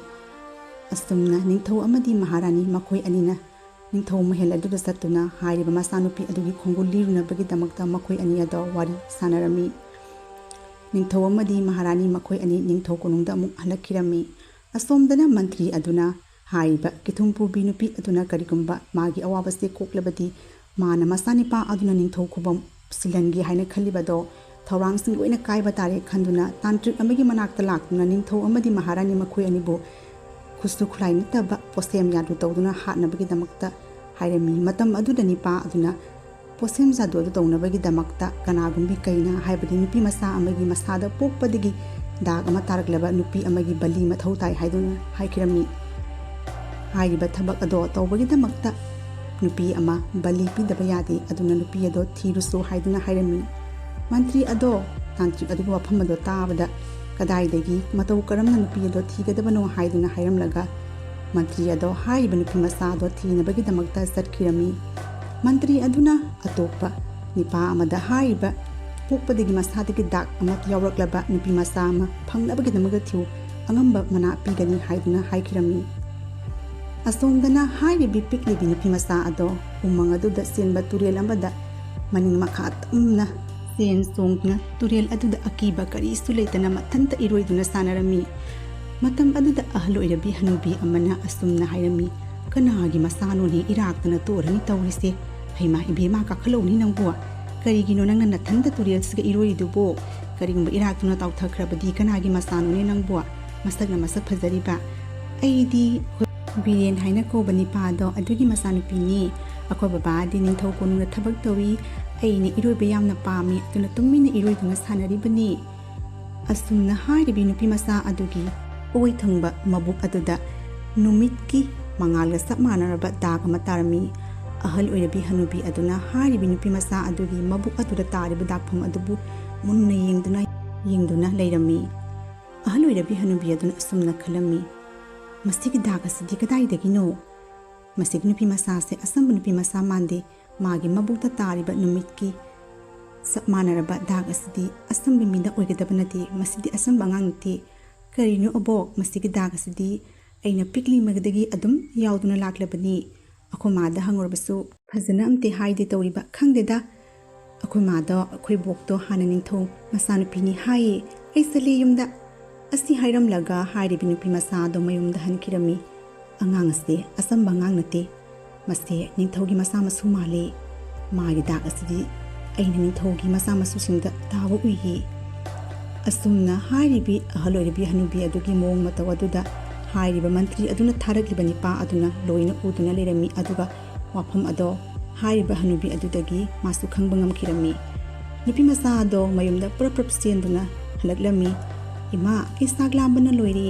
ꯑꯁꯨꯝꯅ ꯅꯤꯡꯊꯧ ꯑꯃꯗꯤ ꯃꯍꯥꯔꯥꯅꯤ ꯃꯈꯣꯏ ꯑꯅꯤꯅ ꯅꯤꯡꯊꯧ ꯃꯍꯜ ꯑꯗꯨꯗ ꯆꯠꯇꯨꯅ ꯍꯥꯏꯔꯤꯕ ꯃꯆꯥꯅꯨꯄꯤ ꯑꯗꯨꯒꯤ ꯈꯣꯡꯒꯨꯜ ꯂꯤꯔꯨꯅꯕꯒꯤꯗꯃꯛꯇ ꯃꯈꯣꯏ ꯑꯅꯤ ꯑꯗꯣ ꯋꯥꯔꯤ ꯁꯥꯟꯅꯔꯝꯃꯤ꯫ ꯅꯤꯡꯊꯧ ꯑꯃꯗꯤ ꯃꯍꯥꯔꯥꯅꯤ ꯃꯈꯣꯏ ꯑꯅꯤ ꯅꯤꯡꯊꯧ ꯀꯣꯅꯨꯡꯗ ꯑꯃꯨꯛ ꯍꯜꯂꯛꯈꯤꯔꯝꯃꯤ꯫ ꯑꯁꯣꯝꯗꯅ ꯃꯟꯇ꯭ꯔꯤ ꯑꯗꯨꯅ ꯍꯥꯏꯔꯤꯕ ꯀꯤꯊꯨꯝ ꯄꯨꯕꯤ ꯅꯨꯄꯤ ꯑꯗꯨꯅ ꯀꯔꯤꯒꯨꯝꯕ ꯃꯥꯒꯤ ꯑꯋꯥꯕꯁꯦ ꯀꯣꯛꯂꯕꯗꯤ ꯃꯥꯅ ꯃꯆꯥꯅꯤꯄꯥ ꯑꯗꯨꯅ ꯅꯤꯡꯊꯧ ꯈꯨꯕꯝ ꯁꯤꯜꯍꯟꯒꯦ ꯍꯥꯏꯅ ꯈꯜꯂꯤꯕꯗꯣ ꯊꯧꯔꯥꯡꯁꯤꯡ ꯂꯣꯏꯅ ꯀꯥꯏꯕ ꯇꯥꯔꯦ ꯈꯟꯗꯨꯅ ꯇꯥꯟꯇ꯭ꯔꯤꯛ ꯑꯃꯒꯤ ꯃꯅꯥꯛꯇ ꯂꯥꯛꯇꯨꯅ ꯅꯤꯡꯊꯧ ꯑꯃꯗꯤ ꯃꯍꯥꯔꯥꯅꯤ ꯃꯈꯣꯏ ꯑꯅꯤꯕꯨ ꯈꯨꯠꯁꯨ ꯈꯨꯠꯂꯥꯏ ꯅꯠꯇꯕ ꯄꯣꯠꯁꯦꯝ ꯖꯥꯗꯨ ꯇꯧꯗꯨꯅ ꯍꯥꯠꯅꯕꯒꯤꯗꯃꯛꯇ ꯍꯥꯏꯔꯝꯃꯤ꯫ ꯃꯇꯝ ꯑꯗꯨꯗ ꯅꯤꯄꯥ ꯑꯗꯨꯅ ꯄꯣꯠꯁꯦꯝ ꯖꯥꯗꯨ ꯑꯗꯨ ꯇꯧꯅꯕꯒꯤꯗꯃꯛꯇ ꯀꯅꯥꯒꯨꯝꯕꯤ ꯀꯩꯅ, ꯍꯥꯏꯕꯗꯤ ꯅꯨꯄꯤ ꯃꯆꯥ ꯑꯃꯒꯤ ꯃꯁꯥꯗ ꯄꯣꯛꯄꯗꯒꯤ ꯗꯥꯛ ꯑꯃ ꯇꯥꯔꯛꯂꯕ ꯅꯨꯄꯤ ꯑꯃꯒꯤ ꯕꯂꯤ ꯃꯊꯧ ꯇꯥꯏ ꯍꯥꯏꯗꯨꯅ ꯍꯥꯏꯈꯤꯔꯝꯃꯤ꯫ ꯍꯥꯏꯔꯤꯕ ꯊꯕꯛ ꯑꯗꯣ ꯇꯧꯕꯒꯤꯗꯃꯛꯇ ꯅꯨꯄꯤ ꯑꯃ ꯕꯂꯤ ꯄꯤꯗꯕ ꯌꯥꯗꯦ, ꯑꯗꯨꯅ ꯅꯨꯄꯤ ꯑꯗꯣ ꯊꯤꯔꯨꯁꯨ ꯍꯥꯏꯗꯨꯅ ꯍꯥꯏꯔꯝꯃꯤ꯫ ꯃꯟꯇ꯭ꯔꯤ ꯑꯗꯣ ꯇꯥꯟꯇ꯭ꯔꯤꯛ ꯑꯗꯨꯒꯤ ꯋꯥꯐꯝ ꯑꯗꯣ ꯇꯥꯕꯗ, ꯀꯗꯥꯏꯗꯒꯤ, ꯃꯇꯧ ꯀꯔꯝꯅ ꯅꯨꯄꯤ ꯑꯗꯣ ꯊꯤꯒꯗꯕꯅꯣ ꯍꯥꯏꯗꯨꯅ ꯍꯥꯏꯔꯝꯂꯒ, ꯃꯟꯇ꯭ꯔꯤ ꯑꯗꯣ ꯍꯥꯏꯔꯤꯕ ꯅꯨꯄꯤ ꯃꯆꯥ ꯑꯗꯣ ꯊꯤꯅꯕꯒꯤꯗꯃꯛꯇ ꯆꯠꯈꯤꯔꯝꯃꯤ꯫ ꯃꯟꯇ꯭ꯔꯤ ꯑꯗꯨꯅ ꯑꯇꯣꯞꯄ ꯅꯤꯄꯥ ꯑꯃꯗ ꯍꯥꯏꯔꯤꯕ ꯄꯣꯛꯄꯗꯒꯤ ꯃꯁꯥꯗꯒꯤ ꯗꯥꯛ ꯑꯃ ꯌꯥꯎꯔꯛꯂꯕ ꯅꯨꯄꯤ ꯃꯆꯥ ꯑꯃ ꯐꯪꯅꯕꯒꯤꯗꯃꯛꯇ ꯊꯤꯌꯨ, ꯑꯉꯝꯕ ꯃꯅꯥ ꯄꯤꯒꯅꯤ ꯍꯥꯏꯗꯨꯅ ꯍꯥꯏꯈꯤꯔꯝꯃꯤ꯫ ꯑꯁꯣꯝꯗꯅ ꯍꯥꯏꯔꯤꯕꯤ ꯄꯤꯛꯂꯤꯕꯤ ꯅꯨꯄꯤ ꯃꯆꯥ ꯑꯗꯣ ꯎꯃꯪ ꯑꯗꯨꯗ ꯆꯦꯟꯕ ꯇꯨꯔꯦꯜ ꯑꯃꯗ ꯃꯅꯤꯡ ꯃꯈꯥ ꯇꯝꯅ ꯆꯦꯟ ꯆꯣꯡꯗꯨꯅ ꯇꯨꯔꯦꯜ ꯑꯗꯨꯗ ꯑꯀꯤꯕ ꯀꯔꯤꯁꯨ ꯂꯩꯇꯅ ꯃꯊꯟꯇ ꯏꯔꯣꯏꯗꯨꯅ ꯁꯥꯟꯅꯔꯝꯃꯤ꯫ ꯃꯇꯝ ꯑꯗꯨꯗ ꯑꯍꯜ ꯑꯣꯏꯔꯕꯤ ꯍꯅꯨꯕꯤ ꯑꯃꯅ ꯑꯁꯨꯝꯅ ꯍꯥꯏꯔꯝꯃꯤ, "ꯀꯅꯥꯒꯤ ꯃꯆꯥꯅꯣꯅꯦ ꯏꯔꯥꯛꯇꯅ ꯇꯣꯔꯅꯤ ꯇꯧꯔꯤꯁꯦ? ꯍꯩꯃꯥ, ꯏꯕꯦꯝꯃ, ꯀꯥꯈꯠꯂꯧꯅꯤ ꯅꯪꯕꯨ꯫ ꯀꯔꯤꯒꯤꯅꯣ ꯅꯪꯅ ꯅꯊꯟꯇ ꯇꯨꯔꯦꯜꯁꯤꯒ ꯏꯔꯣꯏꯔꯤꯗꯨꯕꯣ? ꯀꯔꯤꯒꯨꯝꯕ ꯏꯔꯥꯛꯇꯨꯅ ꯇꯥꯎꯊꯈ꯭ꯔꯕꯗꯤ ꯀꯅꯥꯒꯤ ꯃꯆꯥꯅꯣꯅꯦ ꯅꯪꯕꯨ? ꯃꯁꯛꯅ ꯃꯁꯛ ꯐꯖꯔꯤꯕ꯫ ꯑꯩꯗꯤ ꯕꯤꯔꯦꯟ ꯍꯥꯏꯅ ꯀꯧꯕ ꯅꯤꯄꯥꯗꯣ ꯑꯗꯨꯒꯤ ꯃꯆꯥꯅꯨꯄꯤꯅꯤ꯫ ꯑꯩꯈꯣꯏ ꯕꯕꯥꯗꯤ ꯅꯤꯡꯊꯧ ꯀꯣꯅꯨꯡꯗ ꯊꯕꯛ ꯇꯧꯏ꯫ ꯑꯩꯅ ꯏꯔꯣꯏꯕ ꯌꯥꯝꯅ ꯄꯥꯝꯃꯤ, ꯑꯗꯨꯅ ꯇꯨꯃꯤꯟꯅ ꯏꯔꯣꯏꯗꯨꯅ ꯁꯥꯟꯅꯔꯤꯕꯅꯤ"꯫ ꯑꯁꯨꯝꯅ ꯍꯥꯏꯔꯤꯕꯤ ꯅꯨꯄꯤ ꯃꯆꯥ ꯑꯗꯨꯒꯤ ꯑꯣꯏ ꯊꯪꯕ ꯃꯕꯨꯛ ꯑꯗꯨꯗ ꯅꯨꯃꯤꯠꯀꯤ ꯃꯉꯥꯜꯒ ꯆꯞ ꯃꯥꯟꯅꯔꯕ ꯗꯥꯛ ꯑꯃ ꯇꯥꯔꯝꯃꯤ꯫ ꯑꯍꯜ ꯑꯣꯏꯔꯕꯤ ꯍꯅꯨꯕꯤ ꯑꯗꯨꯅ ꯍꯥꯏꯔꯤꯕꯤ ꯅꯨꯄꯤ ꯃꯆꯥ ꯑꯗꯨꯒꯤ ꯃꯕꯨꯛ ꯑꯗꯨꯗ ꯇꯥꯔꯤꯕ ꯗꯥꯛꯐꯝ ꯑꯗꯨꯕꯨ ꯃꯨꯟꯅ ꯌꯦꯡꯗꯨꯅ, ꯌꯦꯡꯗꯨꯅ ꯂꯩꯔꯝꯃꯤ꯫ ꯑꯍꯜ ꯑꯣꯏꯔꯕꯤ ꯍꯅꯨꯕꯤ ꯑꯗꯨꯅ ꯑꯁꯨꯝꯅ ꯈꯜꯂꯝꯃꯤ, "ꯃꯁꯤꯒꯤ ꯗꯥꯛ ꯑꯁꯤꯗꯤ ꯀꯗꯥꯏꯗꯒꯤꯅꯣ? ꯃꯁꯤꯒꯤ ꯅꯨꯄꯤ ꯃꯆꯥꯁꯦ ꯑꯆꯝꯕ ꯅꯨꯄꯤ ꯃꯆꯥ ꯃꯥꯟꯗꯦ꯫ ꯃꯥꯒꯤ ꯃꯕꯨꯛꯇ ꯇꯥꯔꯤꯕ ꯅꯨꯃꯤꯠꯀꯤ ꯆꯞ ꯃꯥꯟꯅꯔꯕ ꯗꯥꯛ ꯑꯁꯤꯗꯤ ꯑꯆꯝꯕ ꯃꯤꯗ ꯑꯣꯏꯒꯗꯕ ꯅꯠꯇꯦ꯫ ꯃꯁꯤꯗꯤ ꯑꯆꯝꯕ ꯑꯉꯥꯡ ꯅꯠꯇꯦ꯫ ꯀꯔꯤꯅꯣ ꯑꯕꯣꯛ, ꯃꯁꯤꯒꯤ ꯗꯥꯛ ꯑꯁꯤꯗꯤ ꯑꯩꯅ ꯄꯤꯛꯂꯤꯉꯩꯗꯒꯤ ꯑꯗꯨꯝ ꯌꯥꯎꯗꯨꯅ ꯂꯥꯛꯂꯕꯅꯤ꯫ ꯑꯩꯈꯣꯏ ꯃꯥꯗ ꯍꯪꯉꯨꯔꯕꯁꯨ ꯐꯖꯅ ꯑꯝꯇ ꯍꯥꯏꯗꯦ ꯇꯧꯔꯤꯕ꯫ ꯈꯪꯗꯦꯗ, ꯑꯩꯈꯣꯏ ꯃꯥꯗꯣ ꯑꯩꯈꯣꯏ ꯕꯣꯛꯇꯣ ꯍꯥꯟꯅ ꯅꯤꯡꯊꯧ ꯃꯆꯥꯅꯨꯄꯤꯅꯤ ꯍꯥꯏꯌꯦ꯫ ꯑꯩ ꯆꯠꯂꯤ ꯌꯨꯝꯗ"꯫ ꯑꯁꯤ ꯍꯥꯏꯔꯝꯂꯒ ꯍꯥꯏꯔꯤꯕꯤ ꯅꯨꯄꯤ ꯃꯆꯥꯗꯣ ꯃꯌꯨꯝꯗ ꯍꯟꯈꯤꯔꯝꯃꯤ꯫ "ꯑꯉꯥꯡ ꯑꯁꯤ ꯑꯆꯝꯕ ꯑꯉꯥꯡ ꯅꯠꯇꯦ꯫ ꯃꯁꯤ ꯅꯤꯡꯊꯧꯒꯤ ꯃꯆꯥ ꯃꯁꯨ ꯃꯥꯜꯂꯤ꯫ ꯃꯥꯒꯤ ꯗꯥꯛ ꯑꯁꯤꯗꯤ ꯑꯩꯅ ꯅꯤꯡꯊꯧꯒꯤ ꯃꯆꯥ ꯃꯁꯨꯁꯤꯡꯗ ꯇꯥꯕ ꯎꯏꯌꯦ"꯫ ꯑꯁꯨꯝꯅ ꯍꯥꯏꯔꯤꯕꯤ ꯑꯍꯜ ꯑꯣꯏꯔꯕꯤ ꯍꯅꯨꯕꯤ ꯑꯗꯨꯒꯤ ꯃꯑꯣꯡ ꯃꯇꯧ ꯑꯗꯨꯗ ꯍꯥꯏꯔꯤꯕ ꯃꯟꯇ꯭ꯔꯤ ꯑꯗꯨꯅ ꯊꯥꯔꯛꯂꯤꯕ ꯅꯤꯄꯥ ꯑꯗꯨꯅ ꯂꯣꯏꯅ ꯎꯗꯨꯅ ꯂꯩꯔꯝꯃꯤ꯫ ꯑꯗꯨꯒ ꯋꯥꯐꯝ ꯑꯗꯣ ꯍꯥꯏꯔꯤꯕ ꯍꯅꯨꯕꯤ ꯑꯗꯨꯗꯒꯤ ꯃꯥꯁꯨ ꯈꯪꯕ ꯉꯝꯈꯤꯔꯝꯃꯤ꯫ ꯅꯨꯄꯤ ꯃꯆꯥ ꯑꯗꯣ ꯃꯌꯨꯝꯗ ꯄ꯭ꯔꯞ ꯄ꯭ꯔꯞ ꯆꯦꯟꯗꯨꯅ ꯍꯜꯂꯛꯂꯝꯃꯤ꯫ "ꯏꯃꯥ, ꯑꯩ ꯆꯥꯛ ꯂꯥꯝꯕꯅ ꯂꯣꯏꯔꯦ,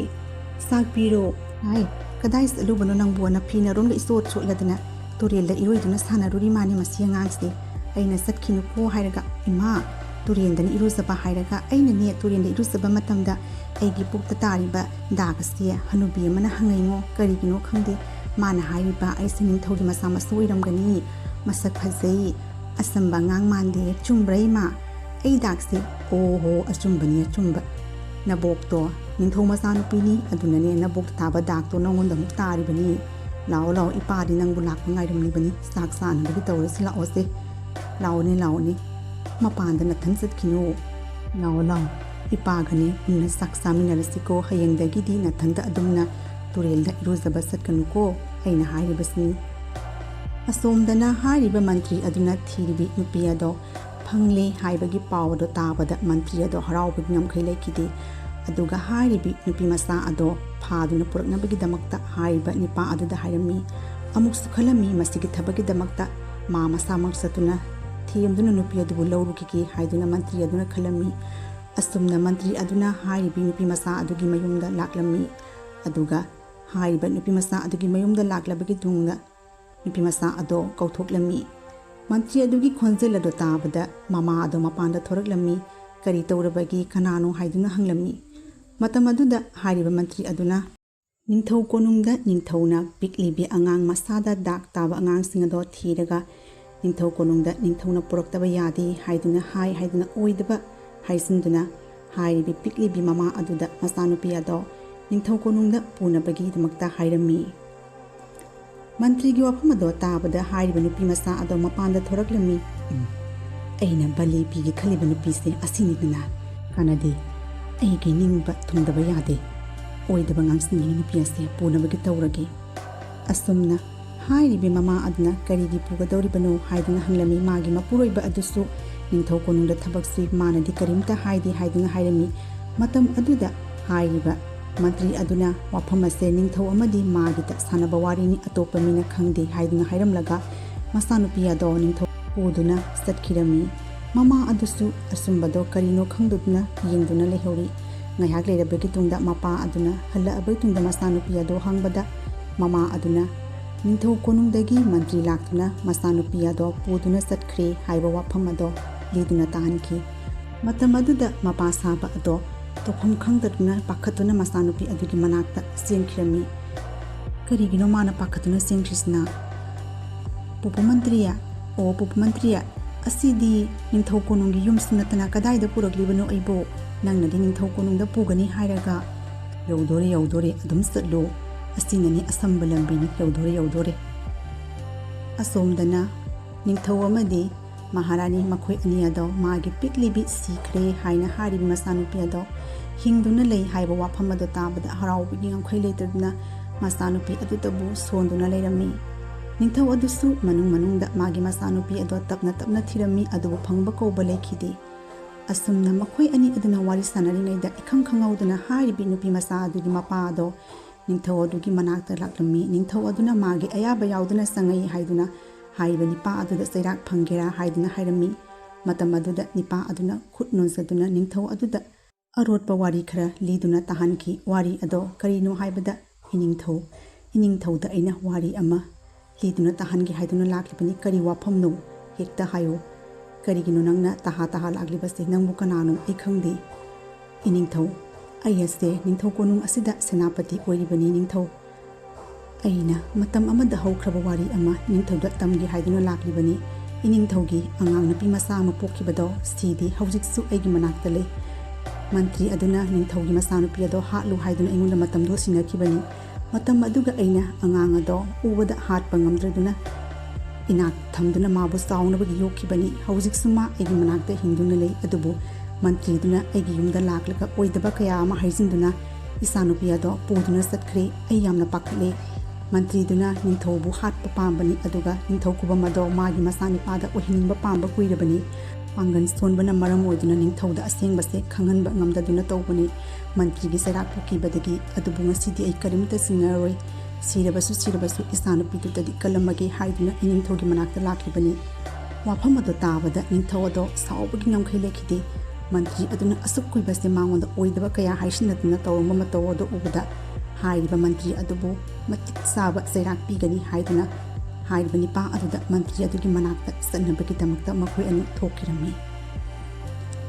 ꯆꯥꯛ ꯄꯤꯔꯣ"꯫ "ꯍꯥꯏ, ꯀꯗꯥꯏ ꯆꯠꯂꯨꯕꯅꯣ ꯅꯪꯕꯨ? ꯅꯐꯤ ꯅꯔꯣꯟꯒ ꯏꯆꯣꯠ ꯆꯣꯠꯂꯗꯅ ꯇꯨꯔꯦꯜꯗ ꯏꯔꯣꯏꯗꯨꯅ ꯁꯥꯟꯅꯔꯨꯔꯤ ꯃꯥꯅꯤ ꯃꯁꯤ ꯑꯉꯥꯡꯁꯦ꯫ ꯑꯩꯅ ꯆꯠꯈꯤꯅꯨꯀꯣ ꯍꯥꯏꯔꯒ, ꯏꯃꯥ, ꯇꯨꯔꯦꯟꯗꯅ ꯏꯔꯨꯖꯕ ꯍꯥꯏꯔꯒ ꯑꯩꯅꯅꯦ ꯇꯨꯔꯦꯟꯗ ꯏꯔꯨꯖꯕ ꯃꯇꯝꯗ ꯑꯩꯒꯤ ꯄꯨꯛꯇ ꯇꯥꯔꯤꯕ ꯗꯥꯛ ꯑꯁꯤ ꯍꯅꯨꯕꯤ ꯑꯃꯅ ꯍꯪꯉꯩꯉꯣ꯫ ꯀꯔꯤꯒꯤꯅꯣ ꯈꯪꯗꯦ, ꯃꯥꯅ ꯍꯥꯏꯔꯤꯕ ꯑꯩꯁꯦ ꯅꯤꯡꯊꯧꯒꯤ ꯃꯆꯥ ꯃꯁꯨ ꯑꯣꯏꯔꯝꯒꯅꯤ꯫ ꯃꯁꯛ ꯐꯖꯩ, ꯑꯆꯝꯕ ꯑꯉꯥꯡ ꯃꯥꯟꯗꯦ꯫ ꯆꯨꯝꯕ꯭ꯔꯥ ꯏꯃꯥ? ꯑꯩ ꯗꯥꯛꯁꯦ? ꯑꯣ ꯍꯣ, ꯑꯆꯨꯝꯕꯅꯤ, ꯑꯆꯨꯝꯕ꯫ ꯅꯕꯣꯛꯇꯣ ꯅꯤꯡꯊꯧ ꯃꯆꯥꯅꯨꯄꯤꯅꯤ, ꯑꯗꯨꯅꯅꯦ ꯅꯕꯣꯛꯇ ꯇꯥꯕ ꯗꯥꯛꯇꯣ ꯅꯉꯣꯟꯗ ꯑꯃꯨꯛ ꯇꯥꯔꯤꯕꯅꯤ꯫ ꯂꯥꯛꯑꯣ ꯂꯥꯛꯑꯣ, ꯏꯄꯥꯗꯤ ꯅꯪꯕꯨ ꯂꯥꯛꯄ ꯉꯥꯏꯔꯝꯂꯤꯕꯅꯤ꯫ ꯆꯥꯛ ꯆꯥꯅꯕꯒꯤ ꯇꯧꯔꯁꯤ, ꯂꯥꯛꯑꯣꯁꯦ꯫ ꯂꯥꯛꯑꯣꯅꯦ ꯂꯥꯛꯑꯣꯅꯦ, ꯃꯄꯥꯟꯗ ꯅꯊꯟ ꯆꯠꯈꯤꯅꯨ꯫ ꯂꯥꯛꯑꯣ ꯂꯥꯛꯑꯣ, ꯏꯄꯥꯒꯅꯦ ꯄꯨꯟꯅ ꯆꯥꯛ ꯆꯥꯃꯤꯟꯅꯔꯁꯤꯀꯣ꯫ ꯍꯌꯦꯡꯗꯒꯤꯗꯤ ꯅꯊꯟꯗ ꯑꯗꯨꯝꯅ ꯇꯨꯔꯦꯜꯗ ꯏꯔꯨꯖꯕ ꯆꯠꯀꯅꯨꯀꯣ, ꯑꯩꯅ ꯍꯥꯏꯔꯤꯕꯁꯤꯅꯤ꯫ ꯑꯁꯣꯝꯗꯅ ꯍꯥꯏꯔꯤꯕ ꯃꯟꯇ꯭ꯔꯤ ꯑꯗꯨꯅ ꯊꯤꯔꯤꯕꯤ ꯅꯨꯄꯤ ꯑꯗꯣ ꯐꯪꯂꯦ ꯍꯥꯏꯕꯒꯤ ꯄꯥꯎ ꯑꯗꯣ ꯇꯥꯕꯗ ꯃꯟꯇ꯭ꯔꯤ ꯑꯗꯣ ꯍꯔꯥꯎꯕꯒꯤ ꯉꯝꯈꯩ ꯂꯩꯈꯤꯗꯦ꯫ ꯑꯗꯨꯒ ꯍꯥꯏꯔꯤꯕꯤ ꯅꯨꯄꯤ ꯃꯆꯥ ꯑꯗꯣ ꯐꯥꯗꯨꯅ ꯄꯨꯔꯛꯅꯕꯒꯤꯗꯃꯛꯇ ꯍꯥꯏꯔꯤꯕ ꯅꯤꯄꯥ ꯑꯗꯨꯗ ꯍꯥꯏꯔꯝꯃꯤ꯫ ꯑꯃꯨꯛꯁꯨ ꯈꯜꯂꯝꯃꯤ, ꯃꯁꯤꯒꯤ ꯊꯕꯛꯀꯤꯗꯃꯛꯇ ꯃꯥ ꯃꯁꯥꯃꯛ ꯆꯠꯇꯨꯅ ꯊꯦꯝꯗꯨꯅ ꯅꯨꯄꯤ ꯑꯗꯨꯕꯨ ꯂꯧꯔꯨꯈꯤꯒꯦ ꯍꯥꯏꯗꯨꯅ ꯃꯟꯇ꯭ꯔꯤ ꯑꯗꯨꯅ ꯈꯜꯂꯝꯃꯤ꯫ ꯑꯁꯨꯝꯅ ꯃꯟꯇ꯭ꯔꯤ ꯑꯗꯨꯅ ꯍꯥꯏꯔꯤꯕꯤ ꯅꯨꯄꯤ ꯃꯆꯥ ꯑꯗꯨꯒꯤ ꯃꯌꯨꯝꯗ ꯂꯥꯛꯂꯝꯃꯤ꯫ ꯑꯗꯨꯒ ꯍꯥꯏꯔꯤꯕ ꯅꯨꯄꯤ ꯃꯆꯥ ꯑꯗꯨꯒꯤ ꯃꯌꯨꯝꯗ ꯂꯥꯛꯂꯕꯒꯤ ꯇꯨꯡꯗ ꯅꯨꯄꯤ ꯃꯆꯥ ꯑꯗꯣ ꯀꯧꯊꯣꯛꯂꯝꯃꯤ꯫ ꯃꯟꯇ꯭ꯔꯤ ꯑꯗꯨꯒꯤ ꯈꯣꯟꯖꯦꯜ ꯑꯗꯨ ꯇꯥꯕꯗ ꯃꯃꯥ ꯑꯗꯣ ꯃꯄꯥꯟꯗ ꯊꯣꯔꯛꯂꯝꯃꯤ꯫ ꯀꯔꯤ ꯇꯧꯔꯕꯒꯦ, ꯀꯅꯥꯅꯣ ꯍꯥꯏꯗꯨꯅ ꯍꯪꯂꯝꯃꯤ꯫ ꯃꯇꯝ ꯑꯗꯨꯗ ꯍꯥꯏꯔꯤꯕ ꯃꯟꯇ꯭ꯔꯤ ꯑꯗꯨꯅ ꯅꯤꯡꯊꯧ ꯀꯣꯅꯨꯡꯗ ꯅꯤꯡꯊꯧꯅ ꯄꯤꯛꯂꯤꯕꯤ ꯑꯉꯥꯡ ꯃꯁꯥꯗ ꯗꯥꯛ ꯇꯥꯕ ꯑꯉꯥꯡꯁꯤꯡ ꯑꯗꯣ ꯊꯤꯔꯒ ꯅꯤꯡꯊꯧ ꯀꯣꯅꯨꯡꯗ ꯅꯤꯡꯊꯧꯅ ꯄꯨꯔꯛꯇꯕ ꯌꯥꯗꯦ ꯍꯥꯏꯗꯨꯅ ꯍꯥꯏ ꯍꯥꯏꯗꯨꯅ ꯑꯣꯏꯗꯕ ꯍꯥꯏꯖꯤꯟꯗꯨꯅ ꯍꯥꯏꯔꯤꯕꯤ ꯄꯤꯛꯂꯤꯕꯤ ꯃꯃꯥ ꯑꯗꯨꯗ ꯃꯆꯥꯅꯨꯄꯤ ꯑꯗꯣ ꯅꯤꯡꯊꯧ ꯀꯣꯅꯨꯡꯗ ꯄꯨꯅꯕꯒꯤꯗꯃꯛꯇ ꯍꯥꯏꯔꯝꯃꯤ꯫ ꯃꯟꯇ꯭ꯔꯤꯒꯤ ꯋꯥꯐꯝ ꯑꯗꯣ ꯇꯥꯕꯗ ꯍꯥꯏꯔꯤꯕ ꯅꯨꯄꯤ ꯃꯆꯥ ꯑꯗꯣ ꯃꯄꯥꯟꯗ ꯊꯣꯔꯛꯂꯝꯃꯤ꯫ "ꯎꯝ, ꯑꯩꯅ ꯕꯂꯤ ꯄꯤꯒꯦ ꯈꯜꯂꯤꯕ ꯅꯨꯄꯤꯁꯦ ꯑꯁꯤꯅꯤꯗꯅ꯫ ꯀꯥꯟꯅꯗꯦ, ꯑꯩꯒꯤ ꯅꯤꯡꯕ ꯊꯨꯡꯗꯕ ꯌꯥꯗꯦ꯫ ꯑꯣꯏꯗꯕ ꯉꯥꯡꯁꯤꯟꯅꯕ ꯅꯨꯄꯤ ꯑꯁꯦ ꯄꯨꯅꯕꯒꯤ ꯇꯧꯔꯒꯦ"꯫ ꯑꯁꯨꯝꯅ ꯍꯥꯏꯔꯤꯕꯤ ꯃꯃꯥ ꯑꯗꯨꯅ ꯀꯔꯤꯒꯤ ꯄꯨꯒꯗꯧꯔꯤꯕꯅꯣ ꯍꯥꯏꯗꯨꯅ ꯍꯪꯂꯝꯃꯤ꯫ ꯃꯥꯒꯤ ꯃꯄꯨꯔꯣꯏꯕ ꯑꯗꯨꯁꯨ ꯅꯤꯡꯊꯧ ꯀꯣꯅꯨꯡꯗ ꯊꯕꯛ ꯁꯨꯏ, ꯃꯥꯅꯗꯤ ꯀꯔꯤꯝꯇ ꯍꯥꯏꯗꯦ ꯍꯥꯏꯗꯨꯅ ꯍꯥꯏꯔꯝꯃꯤ꯫ ꯃꯇꯝ ꯑꯗꯨꯗ ꯍꯥꯏꯔꯤꯕ ꯃꯟꯇ꯭ꯔꯤ ꯑꯗꯨꯅ ꯋꯥꯐꯝ ꯑꯁꯦ ꯅꯤꯡꯊꯧ ꯑꯃꯗꯤ ꯃꯥꯒꯤꯗ ꯁꯥꯟꯅꯕ ꯋꯥꯔꯤꯅꯤ, ꯑꯇꯣꯞꯄ ꯃꯤꯅ ꯈꯪꯗꯦ ꯍꯥꯏꯗꯨꯅ ꯍꯥꯏꯔꯝꯂꯒ ꯃꯆꯥꯅꯨꯄꯤ ꯑꯗꯣ ꯅꯤꯡꯊꯧ ꯄꯨꯗꯨꯅ ꯆꯠꯈꯤꯔꯝꯃꯤ꯫ ꯃꯃꯥ ꯑꯗꯨꯁꯨ ꯑꯆꯨꯝꯕꯗꯣ ꯀꯔꯤꯅꯣ ꯈꯪꯗꯗꯨꯅ ꯌꯦꯡꯗꯨꯅ ꯂꯩꯍꯧꯔꯤ꯫ ꯉꯥꯏꯍꯥꯛ ꯂꯩꯔꯕꯒꯤ ꯇꯨꯡꯗ ꯃꯄꯥ ꯑꯗꯨꯅ ꯍꯜꯂꯛꯑꯕꯒꯤ ꯇꯨꯡꯗ ꯃꯆꯥꯅꯨꯄꯤ ꯑꯗꯣ ꯍꯪꯕꯗ ꯃꯃꯥ ꯑꯗꯨꯅ ꯅꯤꯡꯊꯧ ꯀꯣꯅꯨꯡꯗꯒꯤ ꯃꯟꯇ꯭ꯔꯤ ꯂꯥꯛꯇꯨꯅ ꯃꯆꯥꯅꯨꯄꯤ ꯑꯗꯣ ꯄꯨꯗꯨꯅ ꯆꯠꯈ꯭ꯔꯦ ꯍꯥꯏꯕ ꯋꯥꯐꯝ ꯑꯗꯣ ꯂꯤꯗꯨꯅ ꯇꯥꯍꯟꯈꯤ꯫ ꯃꯇꯝ ꯑꯗꯨꯗ ꯃꯄꯥ ꯁꯥꯕ ꯑꯗꯣ ꯇꯧꯐꯝ ꯈꯪꯗꯗꯨꯅ ꯄꯥꯈꯠꯇꯨꯅ ꯃꯆꯥꯅꯨꯄꯤ ꯑꯗꯨꯒꯤ ꯃꯅꯥꯛꯇ ꯆꯦꯟꯈꯤꯔꯝꯃꯤ꯫ ꯀꯔꯤꯒꯤꯅꯣ ꯃꯥꯅ ꯄꯥꯈꯠꯇꯨꯅ ꯆꯦꯟꯈ꯭ꯔꯤꯁꯤꯅ? "ꯄꯨꯄꯨ ꯃꯟꯇ꯭ꯔꯤ, ꯑꯣ ꯄꯨꯄꯨ ꯃꯟꯇ꯭ꯔꯤ, ꯑꯁꯤꯗꯤ ꯅꯤꯡꯊꯧ ꯀꯣꯅꯨꯡꯒꯤ ꯌꯨꯝꯁꯨ ꯅꯠꯇꯅ ꯀꯗꯥꯏꯗ ꯄꯨꯔꯛꯂꯤꯕꯅꯣ ꯑꯩꯕꯨ? ꯅꯪꯅꯗꯤ ꯅꯤꯡꯊꯧ ꯀꯣꯅꯨꯡꯗ ꯄꯨꯒꯅꯤ ꯍꯥꯏꯔꯒ꯫" "ꯌꯧꯗꯣꯔꯦ, ꯌꯧꯗꯣꯔꯦ, ꯑꯗꯨꯝ ꯆꯠꯂꯨ꯫ ꯑꯁꯤꯅꯅꯤ ꯑꯁꯝꯕ ꯂꯝꯕꯤꯅꯤ, ꯌꯧꯗꯣꯔꯦ, ꯌꯧꯗꯣꯔꯦ꯫" ꯑꯁꯣꯝꯗꯅ ꯅꯤꯡꯊꯧ ꯑꯃꯗꯤ ꯃꯍꯥꯔꯥꯅꯤ ꯃꯈꯣꯏ ꯑꯅꯤ ꯑꯗꯣ ꯃꯥꯒꯤ ꯄꯤꯛꯂꯤꯕꯤ ꯁꯤꯈ꯭ꯔꯦ ꯍꯥꯏꯅ ꯍꯥꯏꯔꯤꯕ ꯃꯆꯥꯅꯨꯄꯤ ꯑꯗꯣ ꯍꯤꯡꯗꯨꯅ ꯂꯩ ꯍꯥꯏꯕ ꯋꯥꯐꯝ ꯑꯗꯣ ꯇꯥꯕꯗ ꯍꯔꯥꯎꯕꯒꯤ ꯉꯝꯈꯩ ꯂꯩꯇꯗꯨꯅ ꯃꯆꯥꯅꯨꯄꯤ ꯑꯗꯨꯇꯕꯨ ꯁꯣꯟꯗꯨꯅ ꯂꯩꯔꯝꯃꯤ꯫ ꯅꯤꯡꯊꯧ ꯑꯗꯨꯁꯨ ꯃꯅꯨꯡ ꯃꯅꯨꯡꯗ ꯃꯥꯒꯤ ꯃꯆꯥꯅꯨꯄꯤ ꯑꯗꯣ ꯇꯞꯅ ꯇꯞꯅ ꯊꯤꯔꯝꯃꯤ, ꯑꯗꯨꯕꯨ ꯐꯪꯕ ꯀꯧꯕ ꯂꯩꯈꯤꯗꯦ꯫ ꯑꯁꯨꯝꯅ ꯃꯈꯣꯏ ꯑꯅꯤ ꯑꯗꯨꯅ ꯋꯥꯔꯤ ꯁꯥꯟꯅꯔꯤꯉꯩꯗ ꯏꯈꯪ ꯈꯪꯍꯧꯗꯅ ꯍꯥꯏꯔꯤꯕꯤ ꯅꯨꯄꯤ ꯃꯆꯥ ꯑꯗꯨꯒꯤ ꯃꯄꯥ ꯑꯗꯣ ꯅꯤꯡꯊꯧ ꯑꯗꯨꯒꯤ ꯃꯅꯥꯛꯇ ꯂꯥꯛꯂꯝꯃꯤ꯫ ꯅꯤꯡꯊꯧ ꯑꯗꯨꯅ ꯃꯥꯒꯤ ꯑꯌꯥꯕ ꯌꯥꯎꯗꯅ ꯆꯪꯉꯛꯏ ꯍꯥꯏꯗꯨꯅ ꯍꯥꯏꯔꯤꯕ ꯅꯤꯄꯥ ꯑꯗꯨꯗ ꯆꯩꯔꯥꯛ ꯐꯪꯒꯦꯔꯥ ꯍꯥꯏꯗꯨꯅ ꯍꯥꯏꯔꯝꯃꯤ꯫ ꯃꯇꯝ ꯑꯗꯨꯗ ꯅꯤꯄꯥ ꯑꯗꯨꯅ ꯈꯨꯠ ꯅꯣꯟꯖꯗꯨꯅ ꯅꯤꯡꯊꯧ ꯑꯗꯨꯗ ꯑꯔꯣꯠꯄ ꯋꯥꯔꯤ ꯈꯔ ꯂꯤꯗꯨꯅ ꯇꯥꯍꯟꯈꯤ꯫ ꯋꯥꯔꯤ ꯑꯗꯣ ꯀꯔꯤꯅꯣ ꯍꯥꯏꯕꯗ, "ꯏꯅꯤꯡꯊꯧ, ꯏꯅꯤꯡꯊꯧꯗ ꯑꯩꯅ ꯋꯥꯔꯤ ꯑꯃ ꯂꯤꯗꯨꯅ ꯇꯥꯍꯟꯒꯦ ꯍꯥꯏꯗꯨꯅ ꯂꯥꯛꯂꯤꯕꯅꯤ꯫ ꯀꯔꯤ ꯋꯥꯐꯝꯅꯣ? ꯍꯦꯛꯇ ꯍꯥꯏꯌꯨ꯫ ꯀꯔꯤꯒꯤꯅꯣ ꯅꯪꯅ ꯇꯍꯥ ꯇꯍꯥ ꯂꯥꯛꯂꯤꯕꯁꯦ? ꯅꯪꯕꯨ ꯀꯅꯥꯅꯣ? ꯑꯩ ꯈꯪꯗꯦ꯫" "ꯏꯅꯤꯡꯊꯧ, ꯑꯩ ꯑꯁꯦ ꯅꯤꯡꯊꯧ ꯀꯣꯅꯨꯡ ꯑꯁꯤꯗ ꯁꯦꯅꯥꯄꯇꯤ ꯑꯣꯏꯔꯤꯕꯅꯤ ꯅꯤꯡꯊꯧ꯫ ꯑꯩꯅ ꯃꯇꯝ ꯑꯃꯗ ꯍꯧꯈ꯭ꯔꯕ ꯋꯥꯔꯤ ꯑꯃ ꯅꯤꯡꯊꯧꯗ ꯇꯝꯒꯦ ꯍꯥꯏꯗꯨꯅ ꯂꯥꯛꯂꯤꯕꯅꯤ꯫ ꯏꯅꯤꯡꯊꯧꯒꯤ ꯑꯉꯥꯡ ꯅꯨꯄꯤ ꯃꯆꯥ ꯑꯃ ꯄꯣꯛꯈꯤꯕꯗꯣ, ꯁꯤꯗꯤ ꯍꯧꯖꯤꯛꯁꯨ ꯑꯩꯒꯤ ꯃꯅꯥꯛꯇ ꯂꯩ꯫ ꯃꯟꯇ꯭ꯔꯤ ꯑꯗꯨꯅ ꯅꯤꯡꯊꯧꯒꯤ ꯃꯆꯥꯅꯨꯄꯤ ꯑꯗꯣ ꯍꯥꯠꯂꯨ ꯍꯥꯏꯗꯨꯅ ꯑꯩꯉꯣꯟꯗ ꯃꯇꯝꯗꯣ ꯁꯤꯟꯅꯈꯤꯕꯅꯤ꯫ ꯃꯇꯝ ꯑꯗꯨꯒ ꯑꯩꯅ ꯑꯉꯥꯡ ꯑꯗꯣ ꯎꯕꯗ ꯍꯥꯠꯄ ꯉꯝꯗ꯭ꯔꯗꯨꯅ ꯏꯅꯥꯛ ꯊꯝꯗꯨꯅ ꯃꯥꯕꯨ ꯆꯥꯎꯅꯕꯒꯤ ꯌꯣꯛꯈꯤꯕꯅꯤ꯫ ꯍꯧꯖꯤꯛꯁꯨ ꯃꯥ ꯑꯩꯒꯤ ꯃꯅꯥꯛꯇ ꯍꯤꯡꯗꯨꯅ ꯂꯩ꯫ ꯑꯗꯨꯕꯨ ꯃꯟꯇ꯭ꯔꯤꯗꯨꯅ ꯑꯩꯒꯤ ꯌꯨꯝꯗ ꯂꯥꯛꯂꯒ ꯑꯣꯏꯗꯕ ꯀꯌꯥ ꯑꯃ ꯍꯥꯏꯖꯤꯟꯗꯨꯅ ꯏꯆꯥꯅꯨꯄꯤ ꯑꯗꯣ ꯄꯨꯗꯨꯅ ꯆꯠꯈ꯭ꯔꯦ꯫ ꯑꯩ ꯌꯥꯝꯅ ꯄꯥꯈꯠꯂꯦ꯫ ꯃꯟꯇ꯭ꯔꯤꯗꯨꯅ ꯅꯤꯡꯊꯧꯕꯨ ꯍꯥꯠꯄ ꯄꯥꯝꯕꯅꯤ, ꯑꯗꯨꯒ ꯅꯤꯡꯊꯧ ꯈꯨꯕꯝ ꯑꯗꯣ ꯃꯥꯒꯤ ꯃꯆꯥꯅꯤꯄꯥꯗ ꯑꯣꯏꯍꯟꯅꯤꯡꯕ ꯄꯥꯝꯕ ꯀꯨꯏꯔꯕꯅꯤ꯫ ꯄꯥꯡꯒꯜ ꯁꯣꯟꯕꯅ ꯃꯔꯝ ꯑꯣꯏꯗꯨꯅ ꯅꯤꯡꯊꯧꯗ ꯑꯁꯦꯡꯕꯁꯦ ꯈꯪꯍꯟꯕ ꯉꯝꯗꯗꯨꯅ ꯇꯧꯕꯅꯤ꯫ ꯃꯟꯇ꯭ꯔꯤꯒꯤ ꯆꯩꯔꯥꯛꯄꯨ ꯀꯤꯕꯗꯒꯤ ꯑꯗꯨꯕꯨ ꯉꯁꯤꯗꯤ ꯑꯩ ꯀꯔꯤꯝꯇ ꯆꯤꯡꯅꯔꯔꯣꯏ꯫ ꯁꯤꯔꯕꯁꯨ ꯁꯤꯔꯕꯁꯨ ꯏꯆꯥꯅꯨꯄꯤꯗꯨꯗꯗꯤ ꯀꯜꯂꯝꯃꯒꯦ ꯍꯥꯏꯗꯨꯅ ꯏꯅꯤꯡꯊꯧꯒꯤ ꯃꯅꯥꯛꯇ ꯂꯥꯛꯈꯤꯕꯅꯤ꯫ ꯋꯥꯐꯝ ꯑꯗꯨ ꯇꯥꯕꯗ ꯅꯤꯡꯊꯧ ꯑꯗꯣ ꯁꯥꯎꯕꯒꯤ ꯉꯝꯈꯩ ꯂꯩꯈꯤꯗꯦ꯫ ꯃꯟꯇ꯭ꯔꯤ ꯑꯗꯨꯅ ꯑꯁꯨꯛ ꯀꯨꯏꯕꯁꯦ ꯃꯉꯣꯟꯗ ꯑꯣꯏꯗꯕ ꯀꯌꯥ ꯍꯥꯏꯁꯤꯟꯅꯗꯨꯅ ꯇꯧꯔꯝꯕ ꯃꯇꯧ ꯑꯗꯨ ꯎꯕꯗ ꯍꯥꯏꯔꯤꯕ ꯃꯟꯇ꯭ꯔꯤ ꯑꯗꯨꯕꯨ ꯃꯇꯤꯛ ꯆꯥꯕ ꯆꯩꯔꯥꯛ ꯄꯤꯒꯅꯤ ꯍꯥꯏꯗꯨꯅ ꯍꯥꯏꯔꯤꯕ ꯅꯤꯄꯥ ꯑꯗꯨꯗ ꯃꯟꯇ꯭ꯔꯤ ꯑꯗꯨꯒꯤ ꯃꯅꯥꯛꯇ ꯆꯠꯅꯕꯒꯤꯗꯃꯛꯇ ꯃꯈꯣꯏ ꯑꯅꯤ ꯊꯣꯛꯈꯤꯔꯝꯃꯤ꯫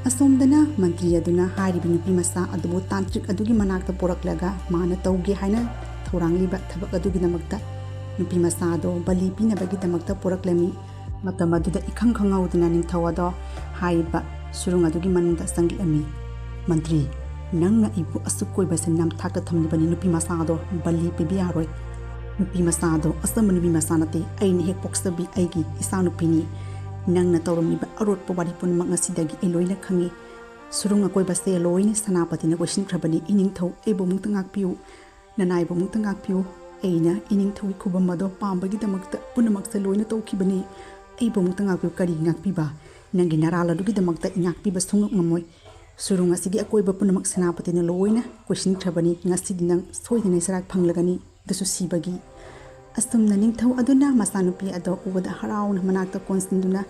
ꯑꯁꯣꯝꯗꯅ ꯃꯟꯇ꯭ꯔꯤ ꯑꯗꯨꯅ ꯍꯥꯏꯔꯤꯕ ꯅꯨꯄꯤ ꯃꯆꯥ ꯑꯗꯨꯕꯨ ꯇꯥꯟꯇ꯭ꯔꯤꯛ ꯑꯗꯨꯒꯤ ꯃꯅꯥꯛꯇ ꯄꯨꯔꯛꯂꯒ ꯃꯥꯅ ꯇꯧꯒꯦ ꯍꯥꯏꯅ ꯊꯧꯔꯥꯡꯂꯤꯕ ꯊꯕꯛ ꯑꯗꯨꯒꯤꯗꯃꯛꯇ ꯅꯨꯄꯤ ꯃꯆꯥ ꯑꯗꯣ ꯕꯂꯤ ꯄꯤꯅꯕꯒꯤꯗꯃꯛꯇ ꯄꯨꯔꯛꯂꯝꯃꯤ꯫ ꯃꯇꯝ ꯑꯗꯨꯗ ꯏꯈꯪ ꯈꯪꯍꯧꯗꯅ ꯅꯤꯡꯊꯧ ꯑꯗꯣ ꯍꯥꯏꯔꯤꯕ ꯁꯨꯔꯨꯡ ꯑꯗꯨꯒꯤ ꯃꯅꯨꯡꯗ ꯆꯪꯂꯛꯂꯝꯃꯤ꯫ "ꯃꯟꯇ꯭ꯔꯤ, ꯅꯪꯅ ꯑꯩꯕꯨ ꯑꯁꯨꯛ ꯀꯣꯏꯕꯁꯦ ꯅꯝꯊꯥꯛꯇ ꯊꯝꯂꯤꯕꯅꯤ꯫ ꯅꯨꯄꯤ ꯃꯆꯥ ꯑꯗꯣ ꯕꯂꯤ ꯄꯤꯕ ꯌꯥꯔꯣꯏ꯫ ꯅꯨꯄꯤ ꯃꯆꯥ ꯑꯗꯣ ꯑꯆꯝꯕ ꯅꯨꯄꯤ ꯃꯆꯥ ꯅꯠꯇꯦ, ꯑꯩꯅ ꯍꯦꯛ ꯄꯣꯛꯆꯕꯤ ꯑꯩꯒꯤ ꯏꯆꯥꯅꯨꯄꯤꯅꯤ꯫ ꯅꯪꯅ ꯇꯧꯔꯝꯂꯤꯕ ꯑꯔꯣꯠꯄ ꯋꯥꯔꯤ ꯄꯨꯝꯅꯃꯛ ꯉꯁꯤꯗꯒꯤ ꯑꯩ ꯂꯣꯏꯅ ꯈꯪꯉꯤ꯫ ꯁꯨꯔꯨꯡ ꯑꯀꯣꯏꯕꯁꯦ ꯂꯣꯏꯅ ꯁꯦꯅꯥꯄꯇꯤꯅ ꯀꯣꯏꯁꯤꯟꯈ꯭ꯔꯕꯅꯤ꯫ ꯏꯅꯤꯡꯊꯧ, ꯑꯩꯕꯨ ꯑꯃꯨꯛꯇ ꯉꯥꯛꯄꯤꯌꯨ, ꯅꯅꯥꯏꯕꯨ ꯑꯃꯨꯛꯇ ꯉꯥꯛꯄꯤꯌꯨ꯫ ꯑꯩꯅ ꯏꯅꯤꯡꯊꯧꯒꯤ ꯈꯨꯕꯝ ꯑꯗꯣ ꯄꯥꯝꯕꯒꯤꯗꯃꯛꯇ ꯄꯨꯝꯅꯃꯛꯁꯦ ꯂꯣꯏꯅ ꯇꯧꯈꯤꯕꯅꯤ꯫ ꯑꯩꯕꯨ ꯑꯃꯨꯛꯇ ꯉꯥꯛꯄꯤꯌꯨ꯫ ꯀꯔꯤ ꯉꯥꯛꯄꯤꯕ? ꯅꯪꯒꯤ ꯅꯔꯥꯜ ꯑꯗꯨꯒꯤꯗꯃꯛꯇ ꯑꯩ ꯉꯥꯛꯄꯤꯕ ꯁꯨꯡꯉꯝ ꯉꯝꯃꯣꯏ꯫ ꯁꯨꯔꯨꯡ ꯑꯁꯤꯒꯤ ꯑꯀꯣꯏꯕ ꯄꯨꯝꯅꯃꯛ ꯁꯦꯅꯥꯄꯇꯤꯅ ꯂꯣꯏꯅ ꯀꯣꯏꯁꯤꯟꯈ꯭ꯔꯕꯅꯤ꯫ ꯉꯁꯤꯗꯤ ꯅꯪ ꯁꯣꯏꯗꯅ ꯆꯩꯔꯥꯛ ꯐꯪꯂꯒꯅꯤ, ꯑꯗꯨꯁꯨ ꯁꯤꯕꯒꯤ꯫" ꯑꯁꯨꯝꯅ ꯅꯤꯡꯊꯧ ꯑꯗꯨꯅ ꯃꯆꯥꯅꯨꯄꯤ ꯑꯗꯣ ꯎꯕꯗ ꯍꯔꯥꯎꯅ ꯃꯅꯥꯛꯇ ꯀꯣꯟꯁꯤꯟꯗꯨꯅ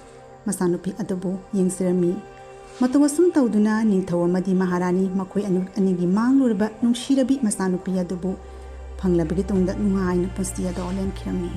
ꯃꯆꯥꯅꯨꯄꯤ ꯑꯗꯨꯕꯨ ꯌꯦꯡꯖꯔꯝꯃꯤ꯫ ꯃꯇꯧ ꯑꯁꯨꯝ ꯇꯧꯗꯨꯅ ꯅꯤꯡꯊꯧ ꯑꯃꯗꯤ ꯃꯍꯥꯔꯥꯅꯤ ꯃꯈꯣꯏ ꯑꯅꯤ, ꯑꯅꯤꯒꯤ ꯃꯥꯡꯂꯨꯔꯕ ꯅꯨꯡꯁꯤꯔꯕꯤ ꯃꯆꯥꯅꯨꯄꯤ ꯑꯗꯨꯕꯨ ꯐꯪꯂꯕꯒꯤ ꯇꯨꯡꯗ ꯅꯨꯡꯉꯥꯏꯅ ꯄꯨꯟꯁꯤ ꯑꯗꯣ ꯂꯦꯟꯈꯤꯔꯝꯃꯤ꯫